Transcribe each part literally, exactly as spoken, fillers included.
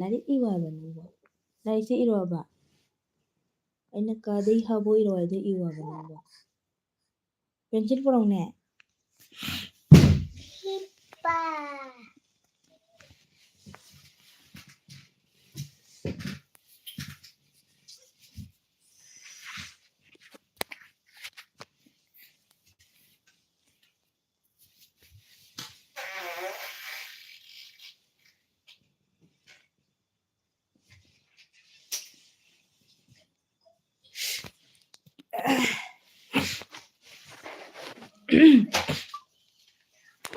ꯂꯥꯏꯔꯤꯛ ꯏꯌꯨ ꯍꯥꯏꯕ ꯅꯪꯕꯣ꯫ ꯂꯥꯏꯔꯤꯛꯁꯦ ꯏꯔꯣ ꯍꯥꯏꯕ꯫ ꯑꯩꯅ ꯀꯥꯗꯩ ꯍꯥꯕꯣ ꯏꯔꯣ ꯍꯥꯏꯗꯣ ꯏꯌꯨ ꯍꯥꯏꯕ ꯅꯪꯕꯣ꯫ ꯄꯦꯟꯁꯤꯜ ꯄꯨꯔꯛꯎꯅꯦ꯫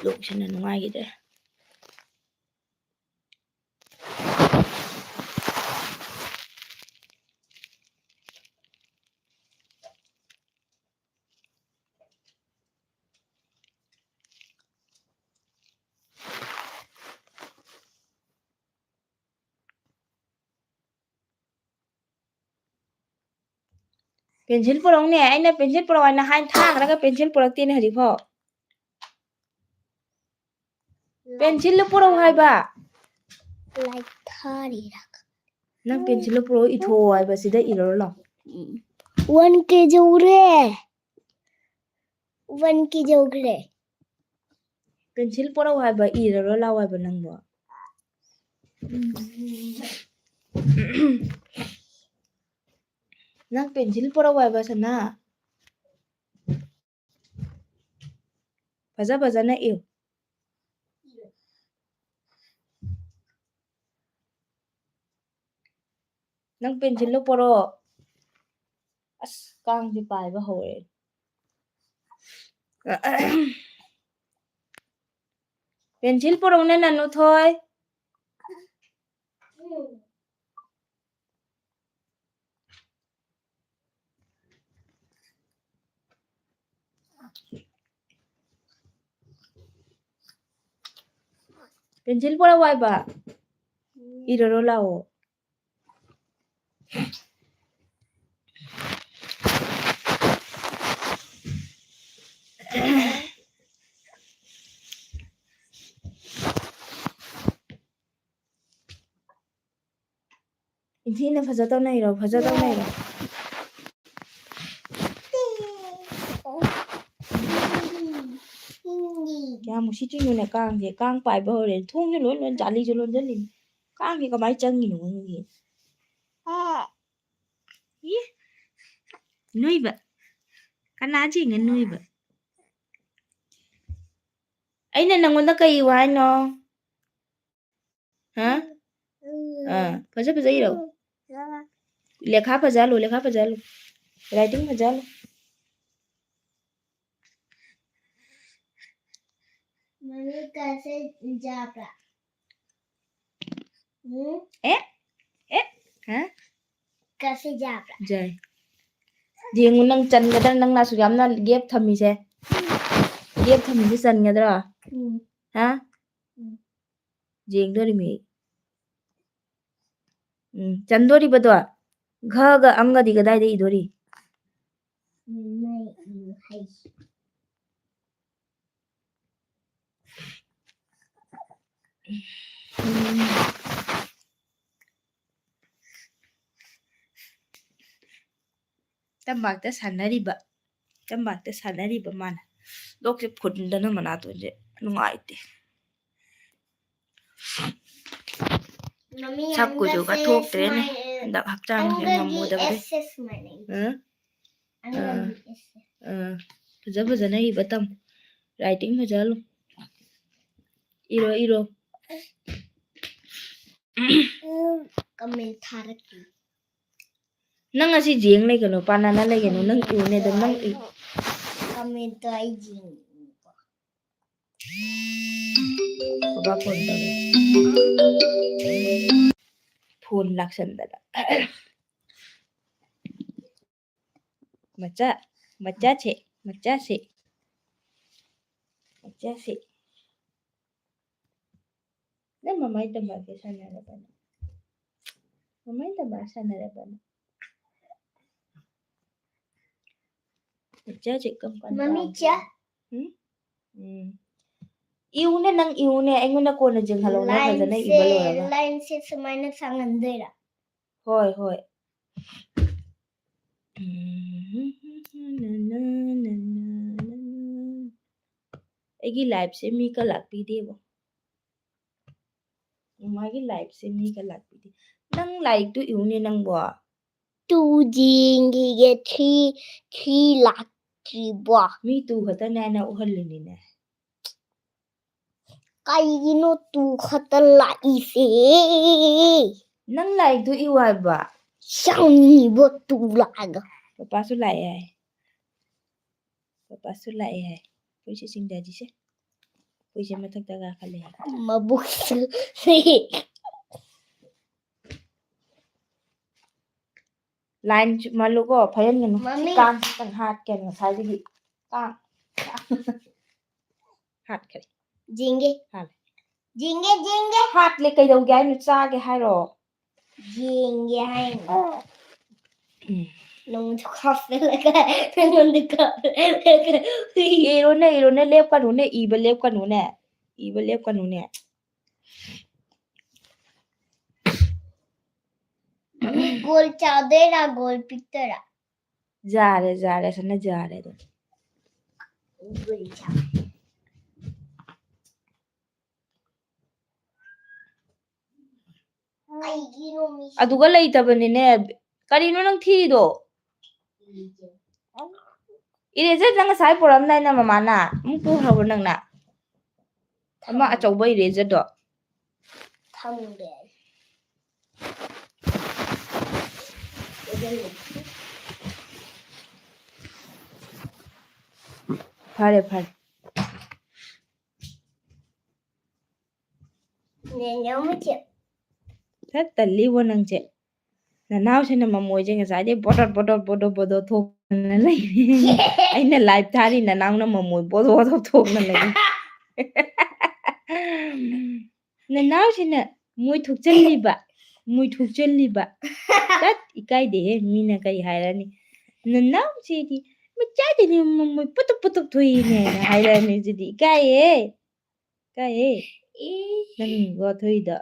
ꯂꯣꯛꯁꯤꯅ ꯅꯨꯡꯉꯥꯏꯈꯤꯗ꯭ꯔꯦ꯫ ꯄꯦꯟꯁꯤꯜ ꯄꯨꯔꯛꯎꯅꯦ, ꯑꯩꯅ ꯄꯦꯟꯁꯤꯜ ꯄꯨꯔꯛꯑꯣ ꯍꯥꯏꯅ ꯍꯥꯏ ꯊꯥꯈ꯭ꯔꯒ ꯄꯦꯟꯁꯤꯜ ꯄꯨꯔꯛꯇꯦꯅꯦ ꯍꯧꯖꯤꯛꯐꯥꯎ꯫ ꯄꯦꯟꯁꯤꯜꯗꯣ ꯄꯨꯔꯛꯎ ꯍꯥꯏꯕ꯫ ꯂꯥꯏꯛ ꯊꯥꯔꯤꯔꯥ? ꯅꯪ ꯄꯦꯟꯁꯤꯜꯗꯣ ꯄꯨꯔꯛꯑꯣ, ꯏꯊꯣꯛꯑꯣ ꯍꯥꯏꯕ, ꯁꯤꯗ ꯏꯔꯨꯔꯣ ꯂꯥꯎ꯫ ꯋꯥꯟ ꯀꯦ ꯌꯧꯔꯦ꯫ ꯋꯥꯟ ꯀꯦ ꯌꯧꯈ꯭ꯔꯦ꯫ ꯄꯦꯟꯁꯤꯜ ꯄꯨꯔꯛꯎ ꯍꯥꯏꯕ, ꯏꯔꯨꯔꯣ ꯂꯥꯎ ꯍꯥꯏꯕ ꯅꯪꯕꯣ꯫ ꯅꯪ ꯄꯦꯟꯁꯤꯜ ꯄꯨꯔꯛꯎ ꯍꯥꯏꯕ, ꯁꯅꯥ꯫ ꯐꯖ ꯐꯖꯅ ꯏꯌꯨ꯫ ꯅꯪ ꯄꯦꯟꯁꯤꯜꯗꯣ ꯄꯣꯔꯛꯑꯣ꯫ ꯑꯁ, ꯀꯥꯡꯁꯦ ꯄꯥꯏꯕ ꯍꯧꯔꯦ꯫ ꯄꯦꯟꯁꯤꯜ ꯄꯣꯔꯛꯎꯅꯦ, ꯅꯅꯨꯊꯣꯏ꯫ ꯄꯦꯟꯁꯤꯜ ꯄꯨꯔꯛꯑꯣ ꯍꯥꯏꯕ꯫ ꯏꯔꯨꯔꯣ ꯂꯥꯛꯑꯣ꯫ ꯏꯟꯊꯤꯅ ꯐꯖ ꯇꯧꯅꯩꯔꯣ? ꯐꯖ ꯇꯧꯅꯩꯔꯣ? ꯀꯌꯥꯝ ꯎꯁꯤꯠꯇ꯭ꯔꯤꯅꯣꯅꯦ ꯀꯥꯡꯁꯦ꯫ ꯀꯥꯡ ꯄꯥꯏꯕ ꯍꯧꯔꯦ꯫ ꯊꯣꯡꯁꯦ ꯂꯣꯏ ꯂꯣꯏ ꯖꯥꯂꯤꯁꯦ ꯂꯣꯟꯁꯤꯜꯂꯤꯅꯦ꯫ ꯀꯥꯡꯁꯦ ꯀꯃꯥꯏꯅ ꯆꯪꯉꯤꯅꯣ ꯈꯪꯗꯦ꯫ ꯏ, ꯅꯣꯏꯕ꯫ ꯀꯅꯥ ꯆꯦꯡꯉ ꯅꯣꯏꯕ? ꯑꯩꯅ ꯅꯪꯉꯣꯟꯗ ꯀꯩ ꯏꯌꯨ ꯍꯥꯏꯅꯣ? ꯍꯥ? ꯑꯥ, ꯐꯖ ꯐꯖ ꯏꯔꯣ꯫ ꯂꯦꯈꯥ ꯐꯖꯍꯜꯂꯨ, ꯂꯦꯈꯥ ꯐꯖꯍꯜꯂꯨ꯫ Writing ꯐꯖꯍꯜꯂꯨ꯫ मम्मी कैसे जाब꯭ꯔꯥ? ꯎꯝ? ꯑꯦ? ꯑꯦ? ꯍꯥ? कैसे जाब꯭ꯔꯥ? ꯖꯥꯏ꯫ ꯌꯦꯡꯉꯨ, ꯅꯪ ꯆꯟꯒꯗ꯭ꯔꯥ? ꯅꯪ ꯅꯥꯁꯨ ꯌꯥꯝꯅ gap ꯊꯝꯃꯤꯁꯦ꯫ Gap ꯊꯝꯃꯤꯁꯦ ꯆꯟꯒꯗ꯭ꯔꯥ? ꯎꯝ꯫ ꯍꯥ? ꯎꯝ꯫ ꯌꯦꯡꯗꯣꯔꯤꯃꯤ꯫ ꯎꯝ, ꯆꯟꯗꯣꯔꯤꯕꯗꯣ꯫ ꯘꯒ ꯑꯪꯒꯗꯤ ꯀꯗꯥꯏꯗ ꯏꯗꯣꯔꯤ? ꯎꯝ, ꯅꯣꯏ ꯏꯌꯨ ꯍꯥꯏꯁꯤ꯫ ꯎꯝ꯫ ꯇꯝꯄꯥꯛꯇ ꯁꯥꯟꯅꯔꯤꯕ, ꯇꯝꯄꯥꯛꯇ ꯁꯥꯟꯅꯔꯤꯕ ꯃꯥꯅ꯫ ꯂꯣꯛꯁꯦ ꯐꯨꯟꯗꯅ ꯃꯅꯥꯇꯣꯟꯁꯦ ꯅꯨꯡꯉꯥꯏꯇꯦ꯫ ꯃꯃꯤ, ꯁꯛ ꯀꯨꯆꯨꯒ ꯍꯟꯗꯛꯁꯦ ꯊꯣꯛꯇ꯭ꯔꯦꯅꯦ꯫ ꯁꯨꯃꯥꯏꯅ, ꯍꯟꯗꯛ ꯍꯛꯆꯥꯡꯁꯦ ꯑꯪꯒꯜꯒꯤ ꯉꯝꯃꯨꯗꯕꯗꯩ꯫ ꯑꯦꯁꯁꯦ ꯁꯨꯃꯥꯏꯅ ꯏꯕ꯫ ꯑ? ꯑꯪꯒꯜꯒꯤ ꯑ꯫ ꯑꯦꯁꯁꯦ꯫ ꯑ꯫ ꯐꯖ ꯐꯖꯅ ꯏꯕ ꯇꯝꯃꯨ꯫ Writing ꯐꯖꯍꯜꯂꯨ꯫ ꯏꯔꯣ, ꯏꯔꯣ꯫ Comment ꯊꯥꯔꯛꯀꯦ꯫ ꯅꯪ ꯑꯁꯤ ꯌꯦꯡ ꯂꯩꯒꯅꯨ, ꯄꯥꯟꯅꯅ ꯂꯩꯒꯅꯨ, ꯅꯪ ꯏꯌꯨꯅꯦ ꯑꯗꯨꯝ, ꯅꯪ ꯏꯌꯨ꯫ Commentꯇꯣ ꯑꯩ ꯌꯦꯡꯉꯤꯀꯣ꯫ ꯕꯕꯥ phone ꯇꯧꯔꯦ꯫ Phone ꯂꯥꯛꯁꯟꯗꯅ꯫ ꯃꯆꯥ, ꯃꯆꯥꯁꯦ, ꯃꯆꯥꯁꯦ, ꯃꯆꯥꯁꯦ꯫ ꯅꯪ ꯃꯃꯥꯏ ꯇꯝꯕ ꯁꯥꯟꯅꯔꯕꯅꯦ? ꯃꯃꯥꯏ ꯇꯝꯕ ꯁꯥꯟꯅꯔꯕꯅꯦ? ꯃꯆꯥꯁꯦ ꯀꯔꯝ ꯀꯥꯟꯗ ꯃꯃꯤ ꯆꯥꯎꯗꯣꯏꯅꯣ? ꯆꯥ꯫ ꯎꯝ? ꯎꯝ꯫ ꯏꯌꯨꯅꯦ, ꯅꯪ ꯏꯌꯨꯅꯦ, ꯑꯩꯉꯣꯟꯗ ꯀꯣꯟꯅ ꯌꯦꯡꯍꯜꯂꯣꯅꯦ, ꯐꯖꯅ ꯏꯕ ꯂꯣꯏꯔꯒ꯫ Lineꯁꯦ, lineꯁꯦ ꯁꯨꯃꯥꯏꯅ ꯁꯥꯡꯍꯟꯗꯣꯏꯔꯥ? ꯍꯣꯏ, ꯍꯣꯏ꯫ ꯑꯩꯒꯤ ꯂꯥꯏꯐꯁꯦ ꯃꯤ ꯀꯂꯥꯛꯄꯤꯗꯦꯕꯣ꯫ ꯃꯥꯒꯤ ꯂꯥꯏꯐꯁꯦ ꯃꯤ ꯀꯂꯥꯛꯄꯤꯗꯦ꯫ ꯅꯪ ꯂꯥꯏꯔꯤꯛꯇꯨ ꯏꯎꯅꯦ ꯅꯪꯕꯣ꯫ ꯇꯨ ꯌꯦꯡꯈꯤꯒꯦ, ꯊ꯭ꯔꯤ, ꯊ꯭ꯔꯤ ꯂꯥꯛꯇ꯭ꯔꯤꯕꯣ? ꯃꯤ ꯇꯨ ꯈꯛꯇꯅꯦ ꯍꯥꯏꯅ ꯎꯍꯜꯂꯤꯅꯤꯅꯦ꯫ ꯀꯩꯒꯤꯅꯣ ꯇꯨ ꯈꯛꯇ ꯂꯥꯛꯏꯁꯦ? ꯅꯪ ꯂꯥꯏꯔꯤꯛꯇꯨ ꯏꯌꯨ ꯍꯥꯏꯕ꯫ ꯁꯥꯎꯅꯤꯡꯉꯤꯕꯣ ꯇꯨ ꯂꯥꯛꯑꯒ꯫ ꯄꯄꯥꯁꯨ ꯂꯥꯛꯑꯦ ꯍꯥꯏ꯫ ꯄꯄꯥꯁꯨ ꯂꯥꯛꯑꯦ ꯍꯥꯏ꯫ ꯑꯩꯈꯣꯏꯁꯦ ꯆꯤꯡꯊꯁꯤꯁꯦ꯫ ꯑꯩꯈꯣꯏꯁꯦ ꯃꯊꯛꯇ ꯀꯥꯈꯠꯂꯦ ꯍꯥꯏ꯫ ꯃꯕꯨꯛꯁꯨ꯫ ꯂꯥꯏꯟ ꯆꯨꯝꯍꯜꯂꯨꯀꯣ, ꯐꯩꯍꯟꯒꯅꯨ꯫ ꯃꯃꯤ꯫ ꯀꯥꯡ ꯈꯤꯇꯪ ꯍꯥꯠꯀꯦ ꯉꯁꯥꯏꯗꯒꯤ꯫ ꯀꯥꯡ꯫ ꯍꯥꯠꯈ꯭ꯔꯦ꯫ ꯌꯦꯡꯒꯦ꯫ ꯍꯥꯠꯂꯦ꯫ ꯌꯦꯡꯒꯦ, ꯌꯦꯡꯒꯦ꯫ ꯍꯥꯠꯂꯦ, ꯀꯩꯗꯧꯒꯦ ꯍꯥꯏꯅꯣ? ꯆꯥꯒꯦ ꯍꯥꯏꯔꯣ? ꯌꯦꯡꯒꯦ ꯍꯥꯏꯅꯤ꯫ ꯎꯝ꯫ ꯅꯪꯉꯣꯟꯗ ꯀꯥꯞꯁꯤꯜꯂꯒ, ꯅꯪꯉꯣꯟꯗ ꯀꯥꯞꯁꯤꯜꯂꯒ꯫ ꯏꯔꯣꯅꯦ, ꯏꯔꯣꯅꯦ, ꯂꯦꯞꯀꯅꯨꯅꯦ, ꯏꯕ ꯂꯦꯞꯀꯅꯨꯅꯦ, ꯏꯕ ꯂꯦꯞꯀꯅꯨꯅꯦ꯫ Goal ꯆꯥꯗꯣꯏꯔꯥ, goal ꯄꯤꯛꯇꯣꯏꯔꯥ? ꯌꯥꯔꯦ, ꯌꯥꯔꯦ, ꯁꯅ ꯌꯥꯔꯦ ꯑꯗꯨꯝ꯫ ꯒꯣꯜ ꯆꯥ-, ꯀꯩꯒꯤꯅꯣ ꯃꯤ-, ꯑꯗꯨꯒ ꯂꯩꯇꯕꯅꯤꯅꯦ꯫ ꯀꯔꯤꯅꯣ ꯅꯪ ꯊꯤꯔꯤꯗꯣ? ꯏꯔꯦꯖꯔ ꯅꯪ ꯉꯁꯥꯏ ꯄꯨꯔꯛꯑꯝꯗꯥꯏꯅ ꯃꯃꯥꯅ꯫ ꯑꯃꯨꯛ ꯄꯨꯈ꯭ꯔꯕꯣ ꯅꯪꯅ? ꯑꯃ ꯊꯝꯃꯦ꯫ ꯑꯆꯧꯕ ꯏꯔꯦꯖꯔꯗꯣ꯫ ꯊꯝꯃꯦ꯫ ꯐꯔꯦ, ꯐꯔꯦ꯫ ꯅꯦꯅꯦ ꯑꯃꯨꯛ ꯆꯦ-, ꯈꯔ ꯇꯜꯂꯤꯕꯣ ꯅꯪꯁꯦ? ꯅꯅꯥꯎꯁꯤꯅ ꯃꯃꯣꯏꯁꯦ ꯉꯁꯥꯏꯗꯩ ꯕꯣꯗꯣꯠ ꯕꯣꯗꯣꯠ ꯕꯣꯗꯣꯠ ꯕꯣꯗꯣꯠ ꯊꯣꯛꯇꯅ ꯂꯩꯔꯤ꯫ ꯑꯩꯅ ꯂꯥꯏꯚ ꯊꯥꯔꯤ, ꯅꯅꯥꯎꯅ ꯃꯃꯣꯏ ꯕꯣꯗꯣꯠ ꯕꯣꯗꯣꯠ ꯊꯣꯛꯅ ꯂꯩꯔꯤ꯫ ꯅꯅꯥꯎꯁꯤꯅ ꯃꯣꯏ ꯊꯣꯛꯆꯜꯂꯤꯕ, ꯃꯣꯏ ꯊꯣꯛꯆꯜꯂꯤꯕ꯫ ꯇꯠ, ꯏꯀꯥꯏꯗꯦꯍꯦ, ꯃꯤꯅ ꯀꯔꯤ ꯍꯥꯏꯔꯅꯤ? ꯅꯅꯥꯎꯁꯤꯗꯤ ꯃꯆꯥꯗꯒꯤ ꯃꯃꯣꯏ ꯄꯨꯇꯨꯞ ꯄꯨꯇꯨꯞ ꯊꯣꯛꯏꯅꯦꯅ ꯍꯥꯏꯔꯛꯑꯅꯤ꯫ ꯑꯗꯨꯗꯤ ꯏꯀꯥꯏꯌꯦ, ꯏꯀꯥꯏꯌꯦ꯫ ꯏ꯫ ꯅꯪ ꯋꯥꯊꯣꯏꯗꯣ꯫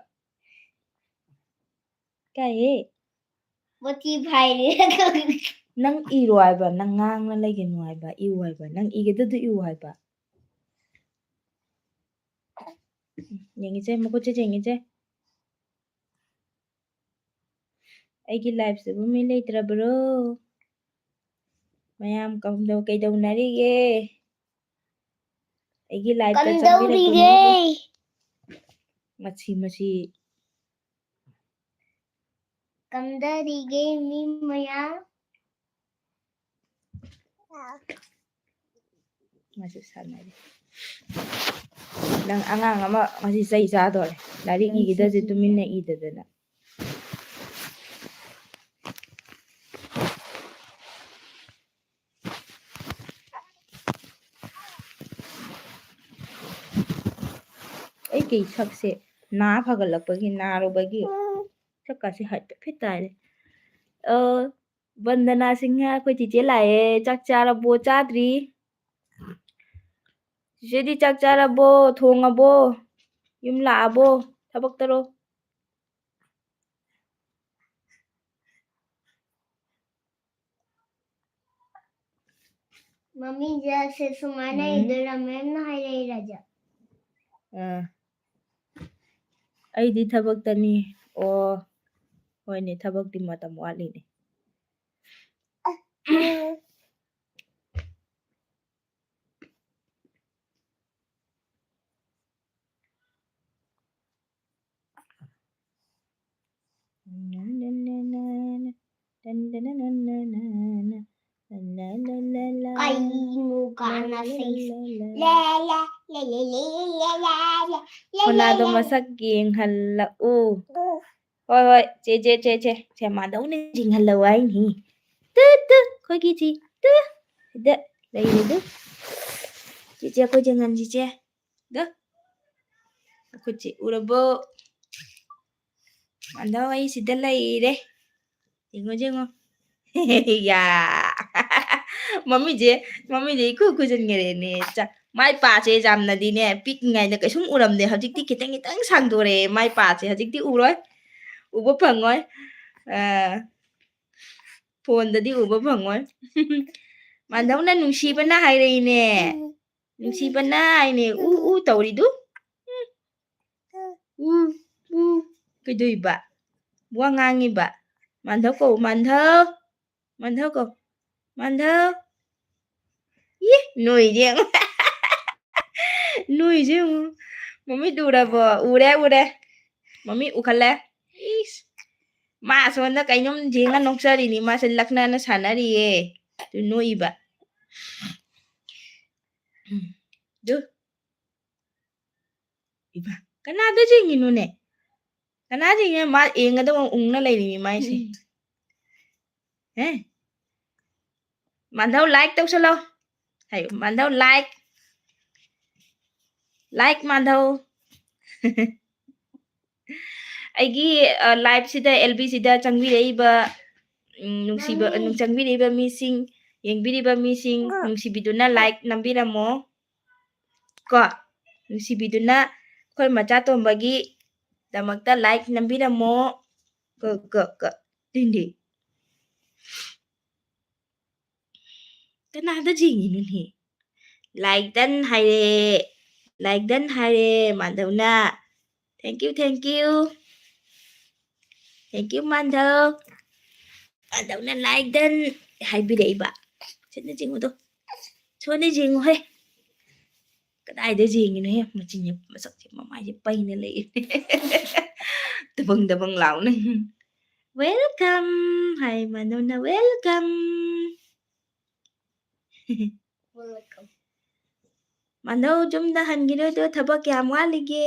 ꯏꯀꯥꯏꯌꯦ꯫ ꯃꯊꯤ ꯐꯥꯏꯔꯦ꯫ ꯅꯪ ꯏꯔꯣ ꯍꯥꯏꯕ, ꯅꯪ ꯉꯥꯡꯅ ꯂꯩꯒꯅꯨ ꯍꯥꯏꯕ, ꯏꯌꯨ ꯍꯥꯏꯕ, ꯅꯪ ꯏꯒꯗꯕꯗꯨ ꯏꯌꯨ ꯍꯥꯏꯕ꯫ ꯌꯦꯡꯉꯤꯁꯦ, ꯃꯈꯨꯠꯁꯦ ꯌꯦꯡꯉꯤꯁꯦ꯫ ꯑꯩꯒꯤ liveꯁꯤꯕꯨ ꯃꯤ ꯂꯩꯇ꯭ꯔꯕ꯭ꯔꯣ? ꯃꯌꯥꯝ ꯀꯝꯗꯧ-, ꯀꯩꯗꯧꯅꯔꯤꯒꯦ? ꯑꯩꯒꯤ liveꯇ ꯆꯪꯕꯤꯔꯛꯄ ꯀꯝꯗꯧꯔꯤꯒꯦ? ꯃꯤꯕꯨ-, ꯃꯁꯤ, ꯃꯁꯤ꯫ ꯀꯝꯗꯧꯔꯤꯒꯦ ꯃꯤ ꯃꯌꯥꯝ? ꯃꯥꯁꯨ ꯁꯥꯟꯅꯔꯤ꯫ ꯅꯪ ꯑꯉꯥꯡ ꯑꯃ ꯉꯁꯤ ꯆꯩ ꯆꯥꯗꯣꯔꯦ꯫ ꯂꯥꯏꯔꯤꯛ ꯏꯒꯗꯕꯁꯦ ꯇꯨꯃꯤꯟꯅ ꯏꯗꯗꯅ꯫ ꯑꯩ ꯀꯩ ꯁꯛꯁꯦ ꯅꯥ ꯐꯒꯠꯂꯛꯄꯒꯤ, ꯅꯥꯔꯨꯕꯒꯤ ꯁꯛꯀꯥꯁꯦ ꯍꯥꯏꯐꯦꯠ ꯇꯥꯔꯦ꯫ ꯑ, ꯕꯟꯗꯅꯥ ꯁꯤꯡꯍ, ꯑꯩꯈꯣꯏ ꯆꯤꯆꯦ ꯂꯥꯛꯑꯦ꯫ ꯆꯥꯛ ꯆꯥꯔꯕꯣ? ꯆꯥꯗ꯭ꯔꯤ꯫ ꯆꯤꯆꯦꯗꯤ ꯆꯥꯛ ꯆꯥꯔꯕꯣ? ꯊꯣꯡꯉꯕꯣ? ꯌꯨꯝ ꯂꯥꯛꯑꯕꯣ? ꯊꯕꯛꯇꯔꯣ? ꯃꯃꯤꯡꯁꯦ ꯁꯦ ꯁꯨꯃꯥꯏꯅ ꯎꯝ꯫ ꯏꯗꯣꯏꯔꯥ ꯃꯦꯝꯅ ꯍꯥꯏꯔꯛꯏꯔꯥ ꯖꯦ? ꯑꯥ꯫ ꯑꯩꯗꯤ ꯊꯕꯛꯇꯅꯤ꯫ ꯑꯣ, ꯍꯣꯏꯅꯦ, ꯊꯕꯛꯇꯤ ꯃꯇꯝ ꯋꯥꯠꯂꯤꯅꯦ꯫ ꯀꯩꯅꯣ ꯀꯥꯟꯅ ꯁꯤ? ꯂꯦ, ꯂꯦ, ꯂꯦ꯫ ꯁꯣꯅꯥꯗꯣ ꯃꯁꯛ ꯌꯦꯡꯍꯜꯂꯛꯎ꯫ ꯍꯣꯏ, ꯍꯣꯏ, ꯆꯦ, ꯆꯦ, ꯆꯦ, ꯆꯦ꯫ ꯁꯦ, ꯃꯥꯗꯧꯅ ꯌꯦꯡꯍꯜꯂꯛꯎ ꯍꯥꯏꯅꯤ꯫ ꯇꯨ, ꯇꯨ, ꯑꯩꯈꯣꯏꯒꯤ ꯆꯤ, ꯇꯨ꯫ ꯁꯤꯗ ꯂꯩꯔꯦ, ꯇꯨ꯫ ꯆꯦ, ꯆꯦ, ꯑꯩꯈꯣꯏ ꯌꯦꯡꯍꯟꯁꯤ, ꯆꯦ꯫ ꯗꯨ꯫ ꯑꯩꯈꯣꯏ ꯆꯦ ꯎꯔꯕꯣ? ꯃꯥꯗꯧ ꯑꯩ ꯁꯤꯗ ꯂꯩꯔꯦ꯫ ꯌꯦꯡꯉꯣ, ꯌꯦꯡꯉꯣ꯫ ꯌꯥ꯫ ꯃꯃꯤꯁꯦ, ꯃꯃꯤꯁꯦ ꯏꯈꯨ ꯈꯨꯖꯤꯟꯈꯔꯦꯅꯦ꯫ ꯆ-, ꯃꯥꯏ ꯄꯥꯁꯦ ꯌꯥꯝꯅꯗꯤꯅꯦ, ꯄꯤꯛꯏꯉꯩꯗ ꯀꯩꯁꯨꯝ ꯎꯔꯝꯗꯦ꯫ ꯍꯧꯖꯤꯛꯇꯤ ꯈꯤꯇꯪ ꯈꯤꯇꯪ ꯁꯥꯡꯗꯣꯔꯛꯑꯦ ꯃꯥꯏ ꯄꯥꯁꯦ꯫ ꯍꯧꯖꯤꯛꯇꯤ ꯎꯔꯣꯏ꯫ ꯎꯕ ꯐꯪꯉꯣꯏ꯫ ꯑ, ꯐꯣꯟꯗꯗꯤ ꯎꯕ ꯐꯪꯉꯣꯏ꯫ ꯃꯥꯟꯙꯧꯅ ꯅꯨꯡꯁꯤꯕꯅ ꯍꯥꯏꯔꯛꯏꯅꯦ꯫ ꯅꯨꯡꯁꯤꯕꯅ ꯍꯥꯏꯅꯦ꯫ ꯎ, ꯎ ꯇꯧꯔꯤꯗꯨ꯫ ꯎꯝ꯫ ꯎ, ꯎ꯫ ꯀꯩꯗꯧꯏꯕ? ꯋꯥ ꯉꯥꯡꯉꯤꯕ꯫ ꯃꯥꯟꯙꯧ ꯀꯧ, ꯃꯥꯟꯙꯧ꯫ ꯃꯥꯟꯙꯧ ꯀꯧ꯫ ꯃꯥꯟꯙꯧ꯫ ꯏ, ꯅꯣꯏꯁꯦ ꯌꯦꯡꯉꯨ꯫ ꯅꯣꯏꯁꯦ ꯌꯦꯡꯉꯨ꯫ ꯃꯃꯤꯠ ꯎꯔꯕꯣ? ꯎꯔꯦ, ꯎꯔꯦ꯫ ꯃꯃꯤꯠ ꯎꯈꯠꯂꯦ꯫ ꯏꯁ꯫ ꯃꯥ ꯑꯁꯣꯝꯗ ꯀꯩꯅꯣꯝ ꯌꯦꯡꯉ ꯅꯣꯛꯆꯔꯤꯅꯤ꯫ ꯃꯥꯁꯦ ꯂꯛꯅꯅ ꯁꯥꯟꯅꯔꯤꯌꯦ꯫ ꯑꯗꯨ ꯅꯣꯛꯏꯕ꯫ ꯎꯝ꯫ ꯑꯗꯨ꯫ ꯏꯃꯥ, ꯀꯅꯥꯗ ꯌꯦꯡꯉꯤꯅꯣꯅꯦ? ꯀꯅꯥꯗ ꯌꯦꯡꯉꯤꯅꯣ? ꯃꯥ ꯌꯦꯡꯒꯗꯕ ꯎꯪꯅ ꯂꯩꯔꯤꯅꯤ ꯃꯥꯏꯁꯦ꯫ ꯎꯝ꯫ ꯍꯦ? ꯃꯥꯟꯙꯧ like ꯇꯧꯁꯜꯂꯣ꯫ ꯍꯥꯏꯌꯨ, ꯃꯥꯟꯙꯧ like꯫ Like ꯃꯥꯟꯙꯧ꯫ ꯑꯩꯒꯤ, ꯑ, liveꯁꯤꯗ, LBꯁꯤꯗ ꯆꯪꯕꯤꯔꯛꯏꯕ, ꯎꯝ, ꯅꯨꯡꯁꯤꯕ, ꯅꯪ ꯆꯪꯕꯤꯔꯛꯏꯕ ꯃꯤꯁꯤꯡ, ꯌꯦꯡꯕꯤꯔꯤꯕ ꯃꯤꯁꯤꯡ, ꯅꯨꯡꯁꯤꯕꯤꯗꯨꯅ like ꯅꯝꯕꯤꯔꯝꯃꯣ꯫ ꯀꯣ, ꯅꯨꯡꯁꯤꯕꯤꯗꯨꯅ ꯑꯩꯈꯣꯏ ꯃꯆꯥ ꯇꯣꯝꯕꯒꯤꯗꯃꯛꯇ like ꯅꯝꯕꯤꯔꯝꯃꯣ꯫ ꯀꯣ, ꯀꯣ, ꯀꯣ꯫ ꯇꯤꯟꯗꯤ꯫ ꯀꯅꯥꯗ ꯌꯦꯡꯉꯤꯅꯣꯅꯦ? Like done ꯍꯥꯏꯔꯦ꯫ Like done ꯍꯥꯏꯔꯦ, ꯃꯥꯟꯙꯧꯅ꯫ Thank you, thank you꯫ Thank you, ꯃꯥꯟꯙꯧ꯫ ꯃꯥꯟꯙꯧꯅ like done ꯍꯥꯏꯕꯤꯔꯛꯏꯕ꯫ ꯁꯤꯗ ꯌꯦꯡꯉꯨꯗꯣ꯫ ꯁꯣꯝꯗ ꯌꯦꯡꯉꯨꯍꯦ꯫ ꯀꯗꯥꯏꯗ ꯌꯦꯡꯉꯤꯅꯣꯍꯦ? ꯃꯆꯤꯟꯁꯦ, ꯃꯁꯛꯁꯦ, ꯃꯃꯥꯏꯁꯦ ꯄꯩꯅ ꯂꯩ꯫ ꯗꯕꯪ ꯗꯕꯪ ꯂꯥꯎꯅ꯫ Welcome ꯍꯥꯏ ꯃꯥꯟꯙꯧꯅ, welcome꯫ Welcome꯫ ꯃꯥꯟꯙꯧ ꯌꯨꯝꯗ ꯍꯟꯈꯤꯔꯣꯏꯗ꯭ꯔꯣ? ꯊꯕꯛ ꯀꯌꯥꯝ ꯋꯥꯠꯂꯤꯒꯦ?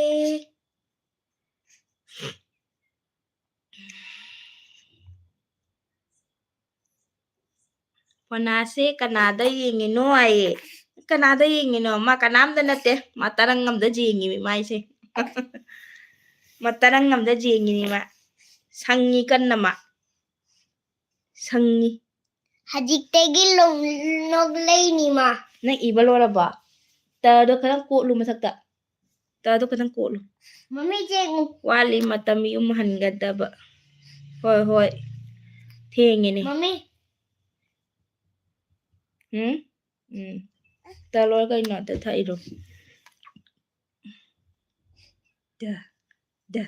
ꯐꯣꯅꯥꯁꯦ ꯀꯅꯥꯗ ꯌꯦꯡꯉꯤꯅꯣ ꯍꯥꯏꯌꯦ꯫ ꯀꯅꯥꯗ ꯌꯦꯡꯉꯤꯅꯣ? ꯃꯥ ꯀꯅꯥꯝꯗ ꯅꯠꯇꯦ꯫ ꯃꯥ ꯇꯔꯪ ꯑꯝꯗ ꯌꯦꯡꯉꯤꯃꯤ ꯃꯥꯏꯁꯦ꯫ ꯃꯥ ꯇꯔꯪ ꯑꯝꯗ ꯌꯦꯡꯉꯤꯅꯤ ꯃꯥ꯫ ꯁꯪꯉꯤ ꯀꯟꯅ ꯃꯥ꯫ ꯁꯪꯉꯤ꯫ ꯍꯧꯖꯤꯛꯇꯒꯤ ꯂꯣꯛ-, ꯅꯣꯛꯂꯛꯏꯅꯤ ꯃꯥ꯫ ꯅꯪ ꯏꯕ ꯂꯣꯏꯔꯕꯣ? ꯇꯗꯣ ꯈꯔ ꯀꯣꯠꯂꯨ ꯃꯊꯛꯇ꯫ ꯇꯗꯣ ꯈꯤꯇꯪ ꯀꯣꯠꯂꯨ꯫ ꯃꯃꯤ ꯌꯦꯡꯉꯨ꯫ ꯋꯥꯠꯂꯤ ꯃꯇꯝ ꯌꯨꯝ ꯍꯟꯒꯗꯕ꯫ ꯍꯣꯏ, ꯍꯣꯏ꯫ ꯊꯦꯡꯉꯦꯅꯦ꯫ ꯃꯝꯃꯤ꯫ ꯎꯝ? ꯎꯝ꯫ ꯇꯂꯣꯏ ꯀꯩꯅꯣ ꯑꯝꯇ ꯊꯛꯏꯔꯣ? ꯗ, ꯗ,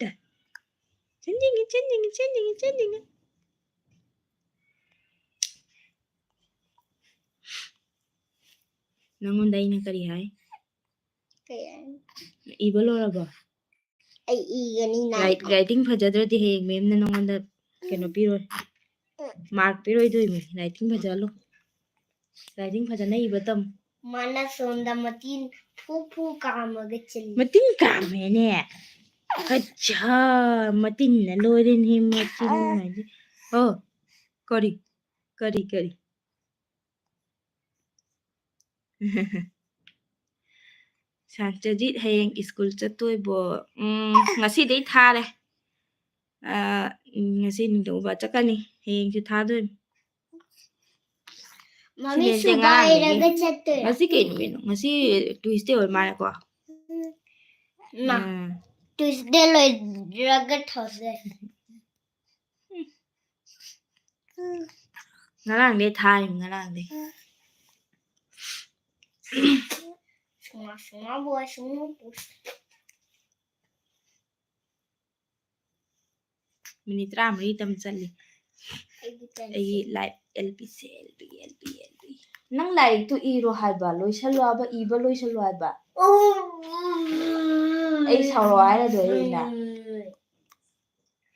ꯗ꯫ ꯆꯦꯟꯅꯤꯡꯉꯤ, ꯆꯦꯟꯅꯤꯡꯉꯤ, ꯆꯦꯟꯅꯤꯡꯉꯤ, ꯆꯦꯟꯅꯤꯡꯉꯤ꯫ ꯅꯪꯉꯣꯟꯗ ꯑꯩꯅ ꯀꯔꯤ ꯍꯥꯏ? ꯀꯩ ꯍꯥꯏ? ꯏꯕ ꯂꯣꯏꯔꯕꯣ? ꯑꯩ ꯏꯒꯅꯤ, ꯉꯥꯏꯈꯣ꯫ Writing ꯐꯖꯗ꯭ꯔꯗꯤ ꯍꯌꯦꯡ ꯃꯦꯝꯅ ꯅꯉꯣꯟꯗ ꯀꯩꯅꯣ ꯄꯤꯔꯣꯏ꯫ ꯎꯝ꯫ Mark ꯄꯤꯔꯣꯏꯗꯣꯏꯅꯤ꯫ Writing ꯐꯖꯍꯜꯂꯨ꯫ Writing ꯐꯖꯅ ꯏꯕ ꯇꯝꯃꯨ꯫ ꯃꯥꯅ ꯁꯣꯝꯗ ꯃꯇꯤꯟ ꯐꯨ ꯐꯨ ꯀꯥꯝꯃꯒ ꯆꯠꯂꯤ꯫ ꯃꯇꯤꯟ ꯀꯥꯝꯃꯦꯅꯦ꯫ ꯑꯠꯆꯥ, ꯃꯇꯤꯟꯅ ꯂꯣꯏꯔꯦꯅꯦ, ꯃꯇꯤꯟ ꯍꯥꯏꯗꯤ꯫ ꯑꯣ, ꯀꯔꯤ? ꯀꯔꯤ, ꯀꯔꯤ? ꯁꯥꯟꯇ꯭ꯔꯖꯤꯠ ꯍꯌꯦꯡ ꯁ꯭ꯀꯨꯜ ꯆꯠꯇꯣꯏꯕꯣ? ꯎꯝ, ꯉꯁꯤꯗꯩ ꯊꯥꯔꯦ꯫ ꯑ, ꯎꯝ, ꯉꯁꯤ ꯅꯤꯡꯊꯧꯀꯥꯕ ꯆꯠꯀꯅꯤ꯫ ꯍꯌꯦꯡꯁꯨ ꯊꯥꯗꯣꯏꯅꯤ꯫ ꯃꯃꯤ ꯁꯤꯂꯦꯟꯁꯦ ꯉꯔꯥꯡꯗꯒꯤ꯫ ꯁꯨꯒꯥꯏꯔꯒ ꯆꯠꯇꯣꯏꯔꯥ? ꯉꯁꯤ ꯀꯩ ꯅꯨꯃꯤꯠꯅꯣ? ꯉꯁꯤ Tuesday ꯑꯣꯏꯔ ꯃꯥꯜꯂꯦꯀꯣ꯫ ꯃꯥ, ꯎꯝ꯫ Tuesday ꯂꯣꯏꯔꯒ Thursday꯫ ꯉꯔꯥꯡꯗꯩ ꯊꯥꯔꯤꯅꯤ, ꯉꯔꯥꯡꯗꯩ꯫ ꯁꯨꯡꯉꯥ, ꯁꯨꯡꯉꯥ ꯕꯣꯏ, ꯁꯨꯡꯉꯨ ꯄꯨ꯫ ꯃꯤꯅꯤꯠ ꯇꯔꯥꯃꯔꯤ ꯇꯝ ꯆꯠꯂꯤ꯫ ꯑꯩꯒꯤ ꯇꯟꯁꯦ꯫ ꯑꯩꯒꯤ live L P ꯁꯦ, L P, L P, L P꯫ ꯅꯪ ꯂꯥꯏꯔꯤꯛꯇꯨ ꯏꯔꯣ ꯍꯥꯏꯕ, ꯂꯣꯏꯁꯜꯂꯣ ꯍꯥꯏꯕ, ꯏꯕ ꯂꯣꯏꯁꯜꯂꯣ ꯍꯥꯏꯕ꯫ ꯎꯝ꯫ ꯑꯩ ꯁꯥꯎꯔꯛꯑꯣ ꯍꯥꯏꯔꯗꯣꯏꯔꯣ ꯑꯩꯅ? ꯎꯝ꯫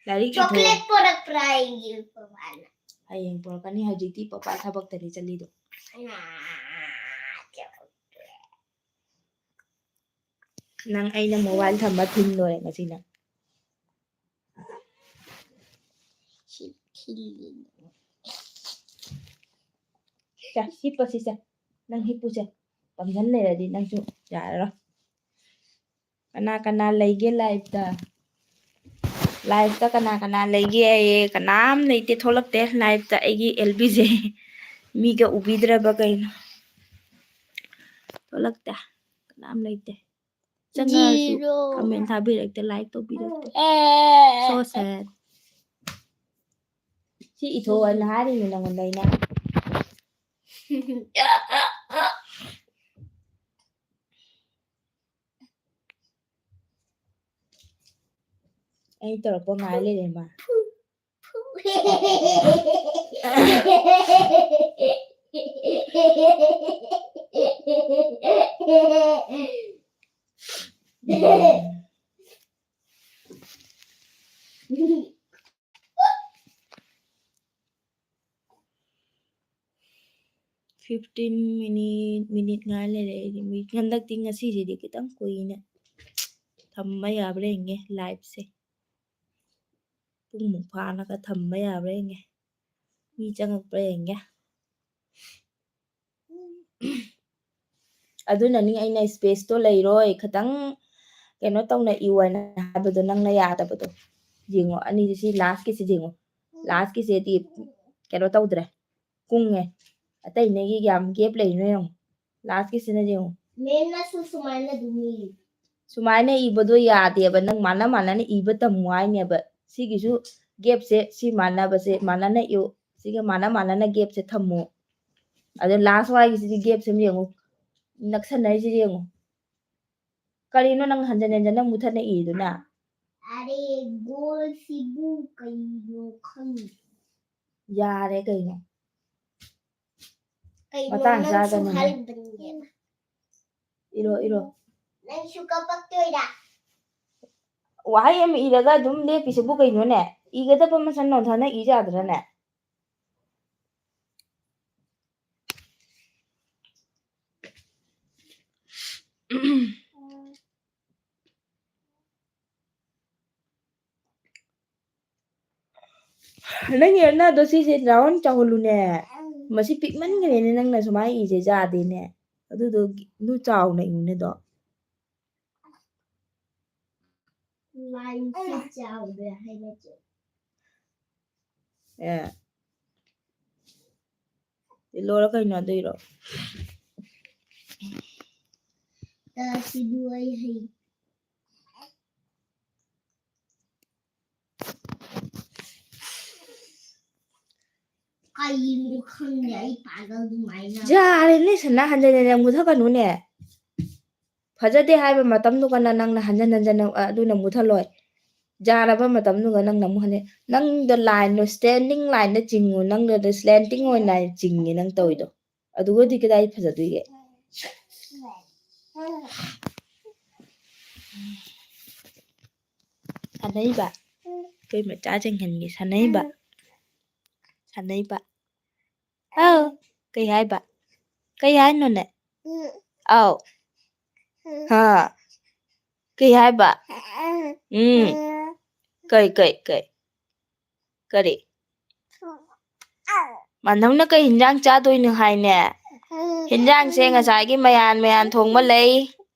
ꯂꯥꯏꯔꯤꯛ ꯏꯊꯣꯛꯑꯣ꯫ Chocolate ꯄꯣꯔꯛꯄ꯭ꯔꯥ ꯑꯩꯒꯤ ꯄꯄꯥꯅ? ꯍꯌꯦꯡ ꯄꯣꯔꯛꯀꯅꯤ, ꯍꯧꯖꯤꯛꯇꯤ ꯄꯄꯥ ꯊꯕꯛꯇꯅꯤ ꯆꯠꯂꯤꯗꯣ꯫ ꯅꯥ, chocolate꯫ ꯅꯪ ꯑꯩꯅ mobile ꯊꯝꯕ ꯊꯤꯡ ꯂꯣꯏꯔꯦ ꯉꯁꯤ ꯅꯪ꯫ ꯁꯤ ꯊꯤꯜꯂꯤꯅꯦ꯫ ꯁꯦ, ꯍꯤꯞꯄꯁꯤ ꯁꯦ꯫ ꯅꯪ ꯍꯤꯞꯄꯨꯁꯦ꯫ ꯄꯪꯖꯟ ꯂꯩꯔꯗꯤ ꯅꯪꯁꯨ ꯌꯥꯔꯔꯣꯏ꯫ ꯀꯅꯥ ꯀꯅꯥ ꯂꯩꯒꯦ live ꯇ? Live ꯇ ꯀꯅꯥ ꯀꯅꯥ ꯂꯩꯒꯦ? ꯑꯩ ꯀꯅꯥꯝ ꯂꯩꯇꯦ, ꯊꯣꯛꯂꯛꯇꯦ live ꯇ꯫ ꯑꯩꯒꯤ L B ꯁꯦ ꯃꯤꯒ ꯎꯕꯤꯗ꯭ꯔꯕ ꯀꯩꯅꯣ? ꯊꯣꯛꯂꯛꯇꯦ, ꯀꯅꯥꯝ ꯂꯩꯇꯦ꯫ ꯆꯪꯉꯛꯑꯁꯨ zero꯫ Comment ꯊꯥꯕꯤꯔꯛꯇꯦ, like ꯇꯧꯕꯤꯔꯛꯇꯦ꯫ ꯑꯦ꯫ So sad꯫ ꯁꯤ ꯏꯊꯣꯛꯑꯣꯅ ꯍꯥꯏꯔꯤꯅꯦ ꯅꯪꯉꯣꯟꯗ ꯑꯩꯅ꯫ ꯑꯩ ꯇꯧꯔꯛꯄ ꯉꯥꯏ ꯂꯩꯔꯦ ꯃꯥ꯫ Fifteen minute, minute ꯉꯥꯏ ꯂꯩꯔꯦ ꯑꯩꯗꯤ꯫ ꯃꯤ-, ꯍꯟꯗꯛꯇꯤ ꯉꯁꯤꯁꯤꯗꯤ ꯈꯤꯇꯪ ꯀꯨꯏꯅ ꯊꯝꯕ ꯌꯥꯕ꯭ꯔꯥ ꯌꯦꯡꯒꯦ liveꯁꯦ꯫ ꯄꯨꯡꯃꯨꯛ ꯐꯥꯅꯒ ꯊꯝꯕ ꯌꯥꯕ꯭ꯔꯥ ꯌꯦꯡꯒꯦ꯫ ꯃꯤ ꯆꯪꯉꯛꯄ꯭ꯔꯥ ꯌꯦꯡꯒꯦ꯫ ꯑꯗꯨꯅꯅꯤ ꯑꯩꯅ spaceꯇꯣ ꯂꯩꯔꯣꯏ, ꯈꯤꯇꯪ ꯀꯩꯅꯣ ꯇꯧꯅ ꯏꯌꯨ ꯍꯥꯏꯅ ꯍꯥꯏꯕꯗꯣ, ꯅꯪꯅ ꯌꯥꯗꯕꯗꯣ꯫ ꯌꯦꯡꯉꯣ, ꯑꯅꯤꯁꯦ, ꯁꯤ lastꯀꯤꯁꯦ ꯌꯦꯡꯉꯣ꯫ Lastꯀꯤꯁꯦꯗꯤ ꯀꯩꯅꯣ ꯇꯧꯗ꯭ꯔꯦ, ꯀꯨꯡꯉꯦ꯫ ꯑꯇꯩꯅꯒꯤ ꯌꯥꯝ gap ꯂꯩꯅꯣ ꯌꯦꯡꯉꯣ꯫ Lastꯀꯤꯁꯤꯅ ꯌꯦꯡꯉꯣ꯫ ꯃꯦꯝꯅꯁꯨ ꯁꯨꯃꯥꯏꯅ ꯑꯗꯨꯝ ꯏ꯫ ꯁꯨꯃꯥꯏꯅ ꯏꯕꯗꯣ ꯌꯥꯗꯦꯕ, ꯅꯪ ꯃꯥꯟꯅ ꯃꯥꯟꯅꯅ ꯏꯕ ꯇꯝꯃꯨ ꯍꯥꯏꯅꯦꯕ꯫ ꯁꯤꯒꯤꯁꯨ gapꯁꯦ, ꯁꯤ ꯃꯥꯟꯅꯕꯁꯦ ꯃꯥꯟꯅꯅ ꯏꯌꯨ, ꯁꯤꯒ ꯃꯥꯟꯅ ꯃꯥꯟꯅꯅ gapꯁꯦ ꯊꯝꯃꯨ꯫ ꯑꯗꯣ last ꯋꯥꯏꯒꯤꯁꯤꯗꯤ gapꯁꯦ ꯑꯃ ꯌꯦꯡꯉꯨ, ꯅꯛꯁꯟꯅꯔꯤꯁꯤꯗꯤ ꯌꯦꯡꯉꯨ꯫ ꯀꯔꯤꯅꯣ ꯅꯪ ꯍꯟꯖꯟ ꯍꯟꯖꯟꯅ ꯃꯨꯊꯠꯅ ꯏꯗꯨꯅ? ꯑꯔꯦ, ꯒꯣꯜꯁꯤꯕꯨ ꯀꯩꯅꯣ ꯈꯪꯗꯦ꯫ ꯌꯥꯔꯦ ꯀꯩꯅꯣ꯫ ꯀꯩꯅꯣ ꯃꯇꯥꯡ ꯅꯪꯁꯨ ꯆꯥꯗꯅꯅꯦ꯫ ꯍꯥꯏꯕꯅꯦꯕ꯫ ꯏꯔꯣ, ꯏꯔꯣ꯫ ꯅꯪꯁꯨ ꯀꯞꯄꯛꯇꯣꯏꯔꯥ? ꯋꯥꯍꯩ ꯑꯃ ꯏꯔꯒ ꯑꯗꯨꯝ ꯂꯦꯞꯄꯤꯁꯤꯕꯨ ꯀꯩꯅꯣꯅꯦ? ꯏꯒꯗꯕ ꯃꯁꯟ ꯅꯣꯟꯊꯅ ꯏ ꯌꯥꯗ꯭ꯔꯅꯦ? ꯅꯪꯒꯤ ꯑꯅꯥꯗꯣ ꯁꯤꯁꯦ round ꯆꯥꯎꯍꯜꯂꯨꯅꯦ꯫ ꯃꯁꯤ ꯄꯤꯛꯃꯟꯈ꯭ꯔꯦꯅꯦ, ꯅꯪꯅ ꯁꯨꯃꯥꯏꯅ ꯏꯁꯦ ꯌꯥꯗꯦꯅꯦ꯫ ꯑꯗꯨꯗꯣ ꯅꯨ ꯆꯥꯎꯅ ꯏꯌꯨꯅꯦ ꯑꯗꯣ꯫ Lineꯁꯦ ꯆꯥꯎꯗ꯭ꯔꯦ ꯍꯥꯏꯅ ꯆꯦ꯫ ꯑꯦ꯫ ꯂꯣꯏꯔ ꯀꯩꯅꯣ ꯑꯗꯨꯏꯔꯣ? ꯇ ꯁꯤꯕꯨ ꯑꯩ ꯍꯩ꯫ ꯀꯩꯅꯣ ꯈꯪꯗꯦ, ꯑꯩ ꯄꯥꯒꯜ ꯑꯗꯨꯃꯥꯏꯅ꯫ ꯌꯥꯔꯦꯅꯦ ꯁꯅꯥ, ꯍꯟꯖꯟ ꯍꯟꯖꯟ ꯃꯨꯊꯠꯀꯅꯨꯅꯦ꯫ ꯐꯖꯗꯦ ꯍꯥꯏꯕ ꯃꯇꯝꯗꯨꯒꯅ ꯅꯪꯅ ꯍꯟꯖꯟ ꯍꯟꯖꯟꯅ, ꯑ, ꯑꯗꯨꯅ ꯃꯨꯊꯠꯂꯣꯏ꯫ ꯌꯥꯔꯕ ꯃꯇꯝꯗꯨꯒ ꯅꯪꯅ ꯑꯃꯨꯛ ꯍꯟꯖꯟ-, ꯅꯪꯗꯣ ꯂꯥꯏꯟꯗꯣ ꯁ꯭ꯂꯦꯟꯗꯤꯡ ꯂꯥꯏꯟꯗ ꯆꯤꯡꯉꯨ, ꯅꯪꯗꯣ ꯑꯗꯨ ꯁ꯭ꯂꯦꯟꯇꯤꯡ ꯑꯣꯏꯅ ꯆꯤꯡꯉꯦ ꯅꯪ ꯇꯧꯔꯤꯗꯣ꯫ ꯑꯗꯨꯒꯗꯤ ꯀꯗꯥꯏ ꯐꯖꯗꯣꯏꯒꯦ? ꯁꯥꯟꯅꯩꯕ? ꯑꯩꯈꯣꯏ ꯃꯆꯥꯁꯤꯡ ꯍꯦꯟꯒꯦ ꯁꯥꯟꯅꯩꯕ? ꯁꯥꯟꯅꯩꯕ? ꯑꯥꯎ꯫ ꯀꯩ ꯍꯥꯏꯕ? ꯀꯩ ꯍꯥꯏꯅꯣꯅꯦ? ꯑꯥꯎ꯫ ꯍꯥ꯫ ꯀꯩ ꯍꯥꯏꯕ? ꯎꯝ꯫ ꯀꯩ, ꯀꯩ, ꯀꯩ? ꯀꯔꯤ? ꯃꯥꯅꯧꯅ ꯀꯩ ꯍꯤꯟꯖꯥꯡ ꯆꯥꯗꯣꯏꯅꯣ ꯍꯥꯏꯅꯦ? ꯍꯤꯟꯖꯥꯡꯁꯦ ꯉꯁꯥꯏꯒꯤ ꯃꯌꯥꯟ ꯃꯌꯥꯟ ꯊꯣꯡꯕ ꯂꯩ꯫